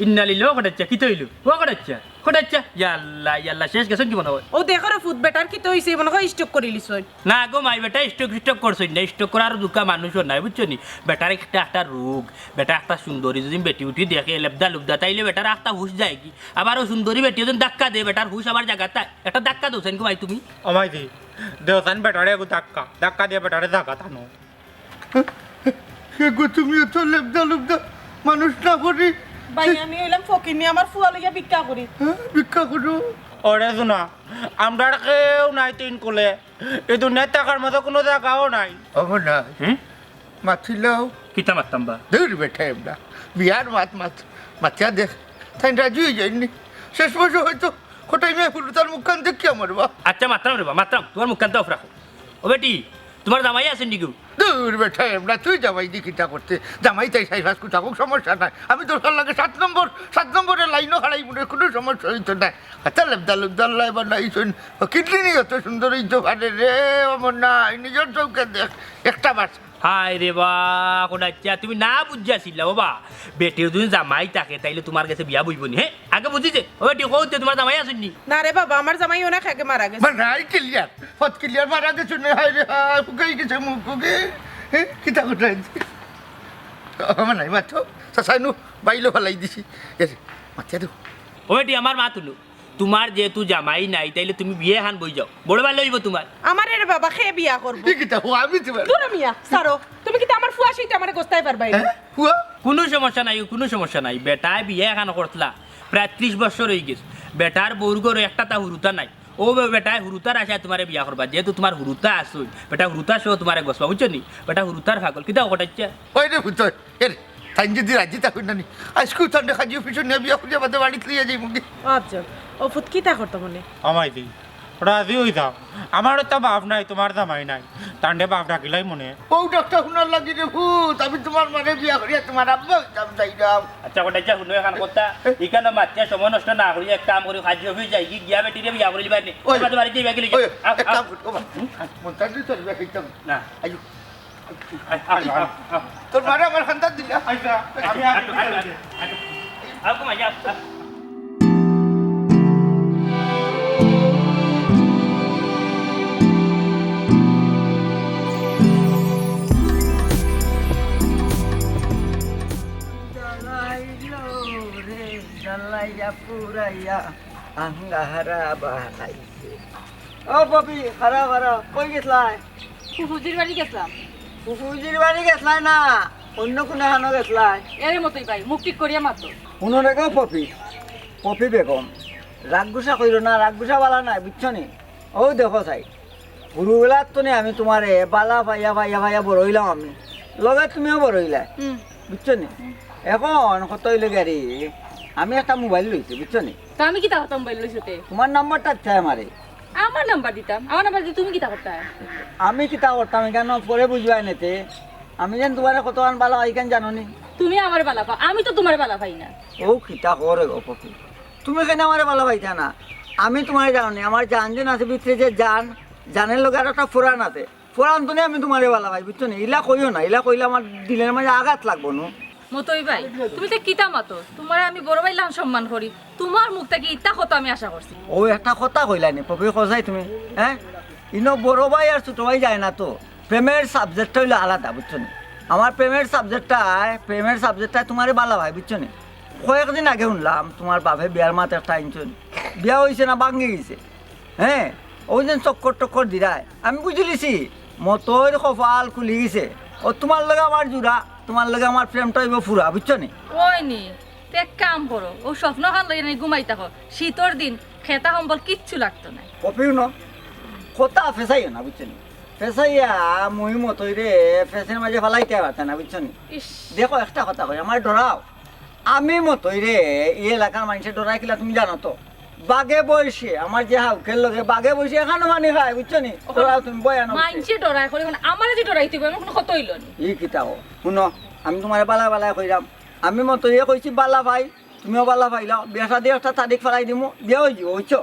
ইন্না লিল্লাহ, ও কটাইচ্ছা, কিতা অইলো? ও কটাইচ্ছা, কটাইচ্ছা, ইয়া আল্লাহ, ইয়া আল্লাহ, শেষ গেছইন কি মনে হয়? ও দেখো রে ফুত, বেটার কিতা অইছে, মনে হয় stroke করি লিছইন। না গো মাই, বেটা stroke, stroke করছইন না, stroke করার দুকা মানুষও নাই, বুঝছো নি? বেটার একটা, একটা রোগ, বেটা একটা সুন্দরী যদি বেটি উঠি দেখে, লেবদা লুবদা, তাইলে বেটার একটা হুশ যায় কি? আবার ও সুন্দরী বেটি যদি ধাক্কা দে, বেটার হুশ আবার জাগাত আয়। একটা ধাক্কা দেও চাইন গো মাই তুমি। ও মাইজি, দেও চাইন বেটারে এগু ধাক্কা, ধাক্কা দিয়া বেটারে জাগাত আনো। হে গো, তুমি অত লেবদা লুবদা মানুষ না করি। ভাই, আমি অইলাম ফকিনি, আমার ফুয়া লইয়া ভিক্ষা করি। হ্যাঁ, ভিক্ষা করো। ওরে শোনা, আমরার কেউ নাই তিন কুলে, এই দুনিয়াত থাকার মতো কুনু জাগাও নাই। অব না। হুম? মাতিলাও। কিতা মাততাম বা? দূর বেটা, এমনা বিয়ার মাত মাত, মাতিয়া দেখ, তাইন রাজি অই যাইননি। শেষ বয়সে হয়তো কটাই মেয়ে ফুলু তার মুখখান দেখিয়া মরবা। আচ্ছা, মাতরাম রে বা, মাতরাম, তুমার মুখখান তো off রাখো। ও বেটি, তুমার জামাই আছে নি গো? দূর বেটা, এমনা তুই জামাই দি কিতা করতে? জামাই তাই সাই ফাঁস কুটা হোক, সমস্যা নাই। আমি দরকার লাগে সাত নম্বর, সাত নম্বরের লাইনও হারাই মনে, কুনু সমস্যা অইতো না। আচ্ছা, লেবদা লুবদা লাই বা নাই শুন, ও কিডনি অত সুন্দর অইতো পারে রে, অমর নাই, নিজর চউখে দেখ, একটা বার। হায় রে বা, কটাইচ্ছা, তুমি না বুঝিয়াছিলা বাবা, বেটির যদি জামাই থাকে, তাইলে তুমার গেছে বিয়া বইবো নি, হ্যাঁ? আগে বুঝিছে, ও বেটি, কও তে তুমার জামাই আছইন নি? না রে বাবা, আমার জামাই অনেক আগে মারা গেছে। মানে, আই clear, পথ clear, মারা গেছে না, হায় রে হায়, ফুকাই গেছে মুখ, ফুকে। হ্যাঁ, কিতা কথা অইছে? আমার নাই মাত্র, চাচাইনু বাইলো ফালাই দিছি। এ রে, মাতিয়া দেও। ও বেটি, আমার মাত হুনো, তুমার যেহেতু জামাই নাই, তাইলে তুমি বিয়া এখান বই যাও, বড় ভালা অইবো তুমার। আমারে রে বাবা, কে বিয়া করবো? ই কিতা, ও আমি তুমার। দূর মিয়া, ছাড়ো। তুমি কিতা আমার ফুয়া সইতে আমারে গোস্তায় পারবায় নি? হ্যাঁ? ফুয়া? কুনু সমস্যা নাই, কুনু সমস্যা নাই। বেটায় বিয়া এখান করতলা, প্রায় ত্রিশ বছর অই গেছে। বেটার বউর ঘরো একটা তা হুরুতা নাই। ও বে-, বেটায় হুরুতার আশায় তুমারে বিয়া করবা, যেহেতু তুমার হুরুতা আছইন, বেটা হুরুতা সহ তুমারে গছবা, বুঝছো নি? বেটা হুরুতার পাগল, কিতা কটাইচ্ছা? ওই রে পুত্র, এ রে, তাইন যদি রাজি থাকইন না নি, আইজকু তানরে কাজী অফিসো নিয়া বিয়া করিয়া বাদে বাড়িত লইয়া যাইমুগি। আচ্ছা, ও ফুত কিতা করতো মনে? আমায় দি, রাজি অই যাও। আমারও তো বাপ নাই, তুমার জামাই নাই, তানরে বাপ ডাকিলাই মনে। ও ডাকটা হুনার লাগি রে ফুত, আমি তুমার মারে বিয়া করিয়া তুমার আব্বা অইতাম চাইরাম। আচ্ছা, কটাইচ্ছা হুনো এখান কথা, ইখানো মাতিয়া সময় নষ্ট না করি এক কাম করি, কাজী অফিস যাই, গি-, গিয়া বেটিরে বিয়া করিলিবায় নি। ওই, বাদে বাড়িত যাইবায় গি লগে। ওই, আও, এক আও। কাম কর, ও বা, হুম? মন্তাজ তোর বিয়া খাইতাম। না। আইও। আই, আই, আই, আই, আই। তোর মারে আমার খান্দাত দিলা। আইসা, আমি আর আটো, আটো, আটো, আটো। আও, কমাই যাও, আও। জ্বালাইলো রে, জ্বালাইয়া পুরাইয়া আঙ্গারা বানাইছে। ও পপি, খাড়া, খাড়া, কই গেছলায়? ফুফুজির বাড়ি গেছলাম। ফুফুজির বাড়ি গেছলায় না, অন্য কুনু হানো গেছলায়। এরে মতই ভাই, মুখ ঠিক করিয়া মাতো। হুনো রে গো পপি, পপি বেগম, রাগ গুসা কইরো না, রাগ গুসা বালা নায়, বুঝছো নি? ও দেখো চাই, হুরুবেলার তনে আমি তুমারে বালা পাইয়া, পাইয়া, পাইয়া বড় অইলাম আমি, লগে তুমিও বড় অইলায়, হুম। বুঝছো নি? হুম। এখন কত অইলো গি রে, আমি একটা মোবাইল লইছি, বুঝছো নি? তা আমি কিতা করতাম মোবাইল লইছো তে? তুমার নাম্বারটা চাই আমারে। আমার নাম্বার দিতাম? আমার নাম্বার দি তুমি কিতা করতায়? আমি কিতা করতাম, ইখান পরে বুঝবায় নেতে। আমি যেন তুমারে কতখান বালা পাই, ইখান জানো নি? তুমি আমারে বালা পাও, আমি তো তুমারে বালা পাই না। ও কিতা কও রে গো পপি, তুমি কেনে আমারে বালা পাইতায় না? আমি তুমারে জানো নি, আমার জান যেন আছে ভিতরে যে জান, জানের লগে আর একটা ফরান আছে। ফরান তনে আমি তুমারে বালা পাই, বুঝছো নি? ইলা কইও না, ইলা কইলে আমার দিলর মাঝে আঘাত লাগবো নু। মতই ভাই, তুমি তে কিতা মাতো? তুমারে আমি বড় ভাইর লাখান সম্মান করি, তুমার মুখ থাকি ইতা কথা আমি আশা করছি। ও একটা কথা কইলায় নি, পপি কও চাই তুমি, হ্যাঁ? ইনো বড় ভাই আর ছোট ভাই যায় না তো, প্রেমের subject অইলো আলাদা, বুঝছো নি? আমার প্রেমের subject-টায়, প্রেমের subject-টায় তুমারে বালা পায়, বুঝছো নি? কয়েকদিন আগে হুনলাম তুমার বাপে বিয়ার মাত একটা আনছইন, বিয়া অইছে না ভাঙ্গি গেছে? হ্যাঁ, অউ যেন চক্কর টক্কর দিরায়। আমি বুঝিলিছি, মতইর কপাল খুলি গেছে। ও তুমার লগে আমার জুড়া, তুমার লগে আমার প্রেমটা অইবো ফুরা, বুঝছো নি? ওই নি, তে এক কাম করো, অউ স্বপ্নখান লইয়া নি ঘুমাই থাকো। শীতর দিন, খেতা কম্বল কিচ্ছু লাগতো নায়। কপিও না, কথা ফেসাইও না, বুঝছো নি? ফেসাইয়া মুই মতই রে ফেসের মাঝে ফালাইতে পারতে না, বুঝছো নি? ইস। দেখো, একটা কথা কই, আমার ডরাও। আমি মতই রে, এই এলাকার মানুষে ডরায় কিলা তুমি জানো তো? বাগে বইছে, আমার যে হাউকের লগে বাগে বইছে, এখানো মানি খায়, বুঝছো নি? ওখানে ডরাও তুমি, বয়া না, বুঝছো? মাইনষে ডরায় করি, মানে আমারে যে ডরাইতে হইব, এমন কোনো কথা হইল নি। ই কিতা কও? হুনো, আমি তোমারে বালা বালা কইরাম, আমি মতই রে কইছি বালা ভাই, তুমিও বালা পাইলাও, বিয়া শাদি একটা তারিখ ফালাই দিমু, বিয়া হই যাব, বুঝছো?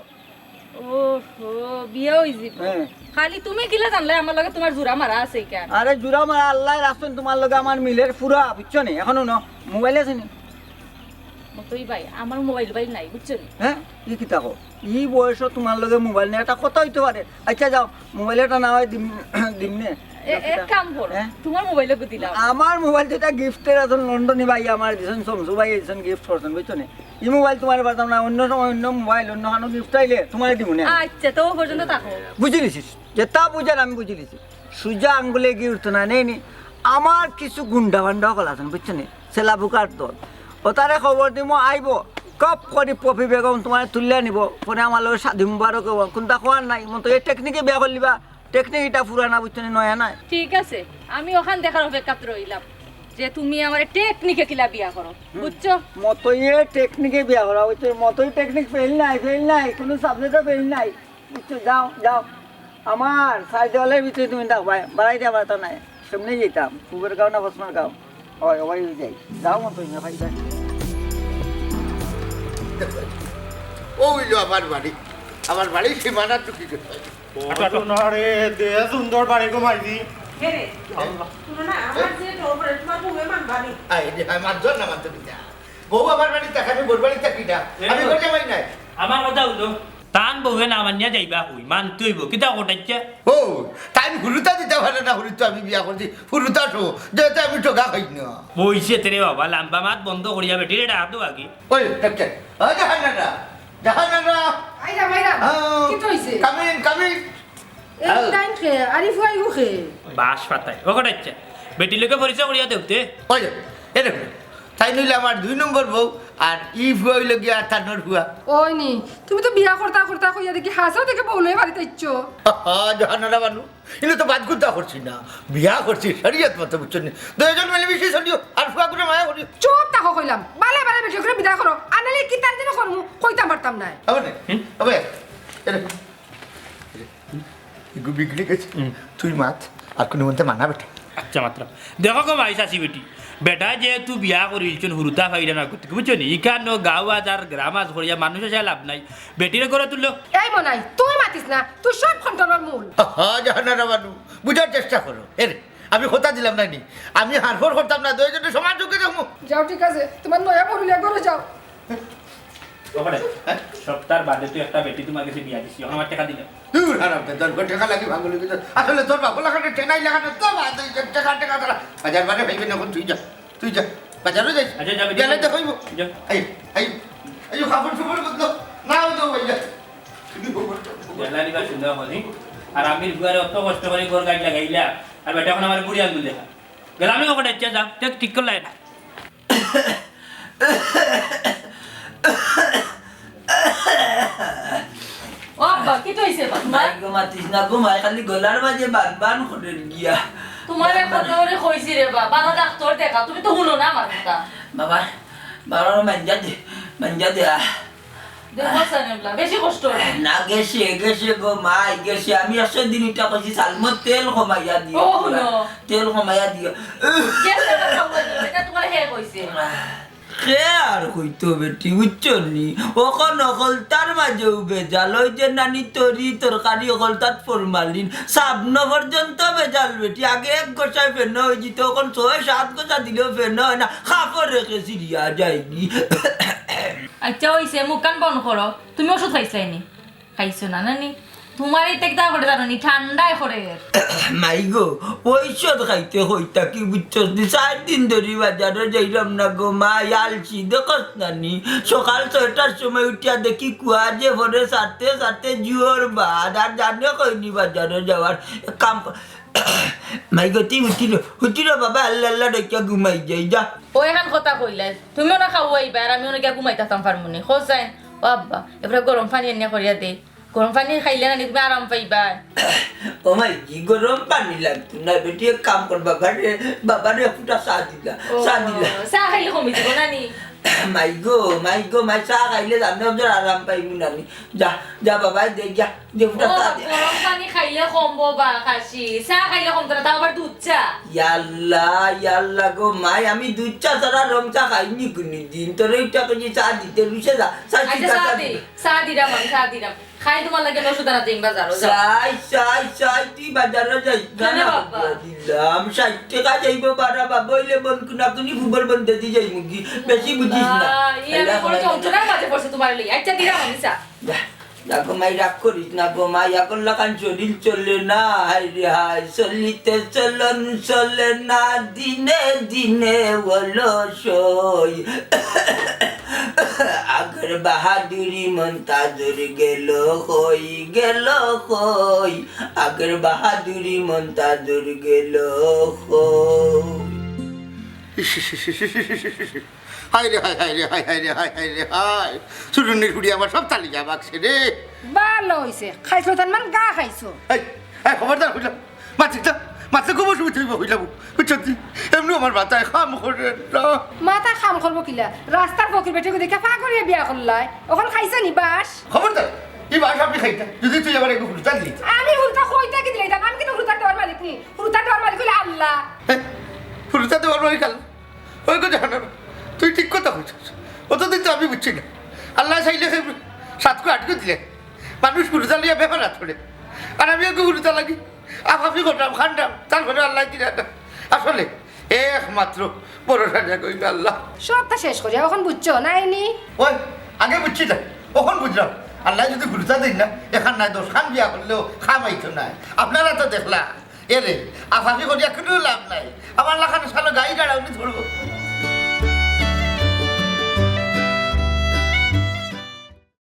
ওহো, বিয়া হই যাব। হ্যাঁ। খালি তুমি কিলা জানলে আমার লগে তোমার জুড়া মারা আছে কেন? আরে জুড়া মারা আল্লাহ রাখছেন তোমার লগে আমার মিলের পুরা, বুঝছো নি? এখন হুনো, মোবাইল আছে নি? মতই ভাই, আমার মোবাইল ভাই নাই, বুঝছো নি? হ্যাঁ, ই কিতা কও? ই বয়সো তোমার লগে মোবাইল নেই, একটা কথা হইতে পারে। আচ্ছা যাও, মোবাইল এটা না হয় দিম, দিম নে। এ-, এক কাম করো, হ্যাঁ? তোমার মোবাইল ওকে দিলাও। আমার মোবাইল তো এটা গিফটের, এখন লন্ডনি ভাই আমার দিছেন, শমসু ভাই দিছেন, গিফট করছেন, বুঝছো নি? ই মোবাইল তোমার পারতাম না, অন্য সময় অন্য মোবাইল, অন্য কানো গিফট আইলে তোমারে দিব নে। আচ্ছা, তো ও পর্যন্ত থাকো। বুঝি লিছিস? যেটা বুঝার আমি বুঝি লিছি। সুজা আঙ্গুলে ঘি উঠতো না, নেই নি। আমার কিছু গুন্ডা বান্ডা হকল আছেন, বুঝছো নি? সেলাবুকার দল। ও তারে খবর দিমু, আইবো। কপ করি পপি বেগম তোমারে তুলিয়া নিব। পরে আমার লগে শাদি মুবারক হইব। কোনটা খোয়ার নাই। মন তো এই টেকনিকে বিয়া করলিবা। টেকনিক এটা পুরানা, বুঝছো নি? নয়া নাই। ঠিক আছে, আমি ওখান দেখার অপেক্ষাত রইলাম যে তুমি আমার টেকনিকে কিলা বিয়া করো, বুঝছো? মতই টেকনিকে বিয়া করা হইছে, মতই টেকনিক ফেল নাই, ফেল নাই, কোনো সাবজেক্টে ফেল নাই, বুঝছো? যাও, যাও, আমার সাইড দেওয়ালের ভিতরে তুমি থাকবায়, বাড়াই দেওয়া বাড়াতা নাই, সামনে যেতাম, পুবের গাঁও না পশ্চিমের গাঁও, ওই, ওই যাই, যাও মতই না ভাই, যাই। ও হইল আমার বাড়ি, আমার বাড়ি সীমানা টুকি করতে। আটো, আটো। না রে, দে সুন্দর বাড়ি ঘুমাইছি। হে রে, আল্লাহ। শুনো না, আমার যে ডর করে, তোমার বউয়ে মানবা নি? আই রে, আই মানতো না, মানতো কিতা? বউ আমার বাড়ি থাকে, আমি বউর বাড়ি থাকি না। এই আমি তো। ঘরে যাই নাই। আমার কথা হইলো, তান বউয়ে না মানিয়া যাইবা কই? মানতে হইব। কিতা ঘটাইছে? ও, তাই হুরুতা দিতে পারে না, হুরুতা আমি বিয়া করছি, হুরুতা সহ, যেতে আমি ঠগা খাই না। বইছে তেরে বাবা, লাম্বা মাত বন্ধ করিয়া বেটিরে ডাক দেও আগে। ওই, ডাক্তার, ও জাহানারা, জাহানারা। আইরাম, আইরাম। আও। কিতা হইছে? Come in, come in। এই আও। টাইম খে, আরিফ ভাই গো খে। বাস পাতায়। ও কটাইচ্ছা। বেটির লগে পরিচয় করিয়া দেউতে। ওই যে, এ দেখো। তাই নইলে আমার দুই নম্বর বউ, আর ই ফুয়া হইল গিয়া তানোর ফুয়া। ওই নি, তুমি তো বিয়া করতা করতা কইয়া দেখি হাসাও দেখে বউ লই বাড়িতে ইচ্ছো। আহা, জাহানারা বানু। ইনো তো বাদ গুদ্দা করছি না। বিয়া করছি, শরিয়ত মতো বুঝছো নি। দুইজন মিলে মিশি চলিও, আর ফুয়া করে মায়া করিও। চুপ থাকো কইলাম। বালে বালে বেটি করে বিদায় করো। আনালে কি তার জন্য করমু? কইতাম পারতাম না। আবার নে? হুম? আবার? এরে। এগু বিগড়ে গেছে। হুম। তুই মাত, আর কোনো মন্তে মানা বেটা। আচ্ছা, মাতরাম। দেখো গো মাই চাচি বেটি, বেটা যেহেতু বিয়া করিলছন হুরুতা ফাইরা না করতে, বুঝছো নি? ইখান গাঁও আজ আর গ্রাম আজ করিয়া মানুষ আসে লাভ নাই। বেটিরে করে তুলো। এই মনাই, তুই মাতিস না, তুই সব খন্ডনর মূল। আহা, জাহানারা বানু, বুঝার চেষ্টা করো। এরে, আমি কথা দিলাম না নি, আমি হারফর করতাম না, দুইজনে সমান চোখে দেখমু। যাও, ঠিক আছে, তোমার নয়া বউর লগে ঘরে যাও। ওখানে, হ্যাঁ? সপ্তাহ বাদে তুই একটা বেটি তোমার কাছে বিয়া দিছি, এখন আমার টাকা দিলে। দূর হারাম, তোর ঘর টাকা লাগি ভাঙলে কিছু। আসলে তোর বাপ লাগানো, চেনাই লাগানো, তো বাদ, ওই যে টাকা, টাকা তারা। বাজার বারে ভাইবে না, এখন তুই যা, তুই যা। বাজারও যাইস। আচ্ছা, যাবে, গেলে যাবে। তো কইবো। যা। এই, এই, এই, কাপড় চোপড় বদলো। না, ও তো ভাইয়া। জ্বালানি বা সুন্দর করি। আর আমি ঘরে অত কষ্ট করে ঘর গাছ লাগাইলা, আর বেটা এখন আমার বুড়ি আঙ্গুল দেখা। গেলাম না ওখানে, যা, যা, যা, ঠিক করলাই না। ও আব্বা, কিতা হইছে বা? মাই গো, মাতিস না গো, মাই খালি গলার মাঝে বান বান করে গিয়া। তোমারে কত করে কইছি রে বা, বালা ডাক্তার দেখা, তুমি তো হুনো না আমার কথা। বাবা, বাবা, মাঞ্জা দে, মাঞ্জা দে, আহ। দেখো সানেবলা, বেশি কষ্ট হয়। না, গেছে, গেছে গো মাই, গেছে। আমি একশো দিন ইটা কইছি, সালমত তেল কমাইয়া দিও। ও, হুনো। তেল কমাইয়া দিও। গেছে না, খাওয়া দিও, এটা তোমার হে কইছে। কে আর কইতো বেটি, বুঝছো নি? অখন অকলতার মাঝেও বেজাল, ওই যে নানি তরি তরকারি অকলতাত ফরমালিন, সাবন পর্যন্ত বেজাল বেটি। আগে এক গোসায় ফেন হয়ে যেত, অখন ছয় সাত গোসা দিলেও ফেন হয় না, কাপড় রেখে সিরিয়া যায়গি। আচ্ছা, ওইছে, মুখ কান বন্ধ করো। তুমি ওষুধ খাইছলায় নি? খাইছো না, না নি? তোমার এই তেকদা করে জানো নি, ঠান্ডায় করে। মাই গো, ঔষধ খাইতে কইতা কি বুঝছস নি? চার দিন ধরি বাজারো যাইরাম না গো মাই, আলসি দেখস না নি? সকাল ছয়টার সময় উঠিয়া দেখি কুয়া যে পড়ে, সারতে সারতে জুয়োর বাদ, আর জানে কইনি বাজারো যাওয়ার। এক কাম কর, মাই গো, তুই উঠিল, উঠিল বাবা, আল্লাহ আল্লাহ ডাকিয়া ঘুমাই যাই, যা। ও এখান কথা কইলাই, তুমিও না খাওয়াইবা, আর আমিও না গিয়া ঘুমাই থাকতাম পারমু নি। খোঁজ যায়, ও আব্বা, এবারে গরম পানি আনিয়া করিয়া দে। গরম পানি খাইলে না নি তুমি আরাম পাইবায়। ও মাই, কি গরম পানি লাগতো না, বেটি এক কাম কর, বাবারে, বাবারে এক ফুটা চা দিলা, ও, চা দিলা। চা খাইলে কমি দিব না নি? মাই গো, মাই গো, মাই চা খাইলে জানো যে আরাম পাইমু না নি। যা, যা বাবা, দে, যা, দে ফুটা ও, চা দে। গরম পানি খাইলে কমবো বা খাসি, চা খাইলে কমতো না, তাও আবার দুধ চা। ইয়াল্লা, ইয়াল্লা গো মাই, আমি দুধ চা ছাড়া রং চা খাইনি কোনোদিন। তোরে একটা করে চা দিতে রুশে যা, চা আচ্ছা, দিতা, চা চা দে, দিতা। চা দিরাম আমি, চা দিরাম। খাই তোমার লাগে নসুদানা দিন বাজারো, যাও। চাই, চাই, চাই, তুই বাজারো যাইস না, কেন না, বাবা? দিলাম, ষাইট টেকা যাইবো বারা বাবা, অইলে বন কুনাকুনি ফুবর বন দেদি যাইমুগি, বেশি বুঝিস না। আহ, ই আমি আল্লাহ বড় আল্লাহ। যন্ত্রণার মাঝে পড়ছে তোমার লই। আচ্ছা, দিলাম আমি চা। যা, যা গো মাই, রাগ করিস না গো মাই, এখন লাখান শরীর চলে না, হায় রে হায়, চলিতে চলন চলে না, দিনে দিনে অলস হই। আগর বাহাদুরি মন্তাজর গেল কই, গেল কই, আগর বাহাদুরি মন্তাজর গেল কই। ইস, ইস, ইস, ইস, ইস, ইস, ইস, ইস। হায় রে হায়, হায় রে হায়, হায় রে হায়, হায় রে হায়। চুরুনির হুড়ি আমার সব তালি যা বাক্সে রে। ভালো হইছে, খাইছো তার মান গা খাইছো। এই, এই, খবরদার হইলাম। মাতলে তো, মাতলে খুব অসুবিধা হইব, হইলাম। বুঝছো তুই? এমনি আমার মাথায় কাম করে না। মাথায় কাম করবো কিলা? রাস্তার ফকির বেটিগু দেখে ফা করিয়া বিয়া করলায়। অখন খাইছো নি বাস? খবরদার, ই বাস আমি খাইতাম। যদি তুই আমার একটু হুরুতা দিলি। আমি হুরুতা কইতা কি দিলাইতাম? আমি কিন্তু হুরুতা দেওয়ার মালিক নি। হুরুতা দেওয়ার মালিক হইলে আল্লাহ। হ্যাঁ? হুরুতা দেওয়ার মালিক আল্লাহ? ওই কথা শোনো, তুই ঠিক কথা কইছস। অতদিন তো আমি বুঝছি না। আল্লাহ চাইলে সাতকো আটকো দিলে মানুষ হুরুতা লইয়া বেমার হাত পড়ে। আর আমি একটু হুরুতা লাগি। আফাফি করলাম, খান্ডাম, তারপরে আল্লাহ দিলে না। আসলে একমাত্র ভরসা জাগা হইল আল্লাহ। সবটা শেষ করিয়া অখন বুঝছো, নাইনি? ওই, আগে বুঝছি না, অখন বুঝলাম। আল্লাহ যদি হুরুতা দিন না, এখান নাই দশ খান বিয়া করলেও খাম আইতো নাই। আপনারা তো দেখলা, এরে, আফাফি করিয়া কোনো লাভ নাই। আমার লাখান সালো গাই গাড়াউনি ধরবো।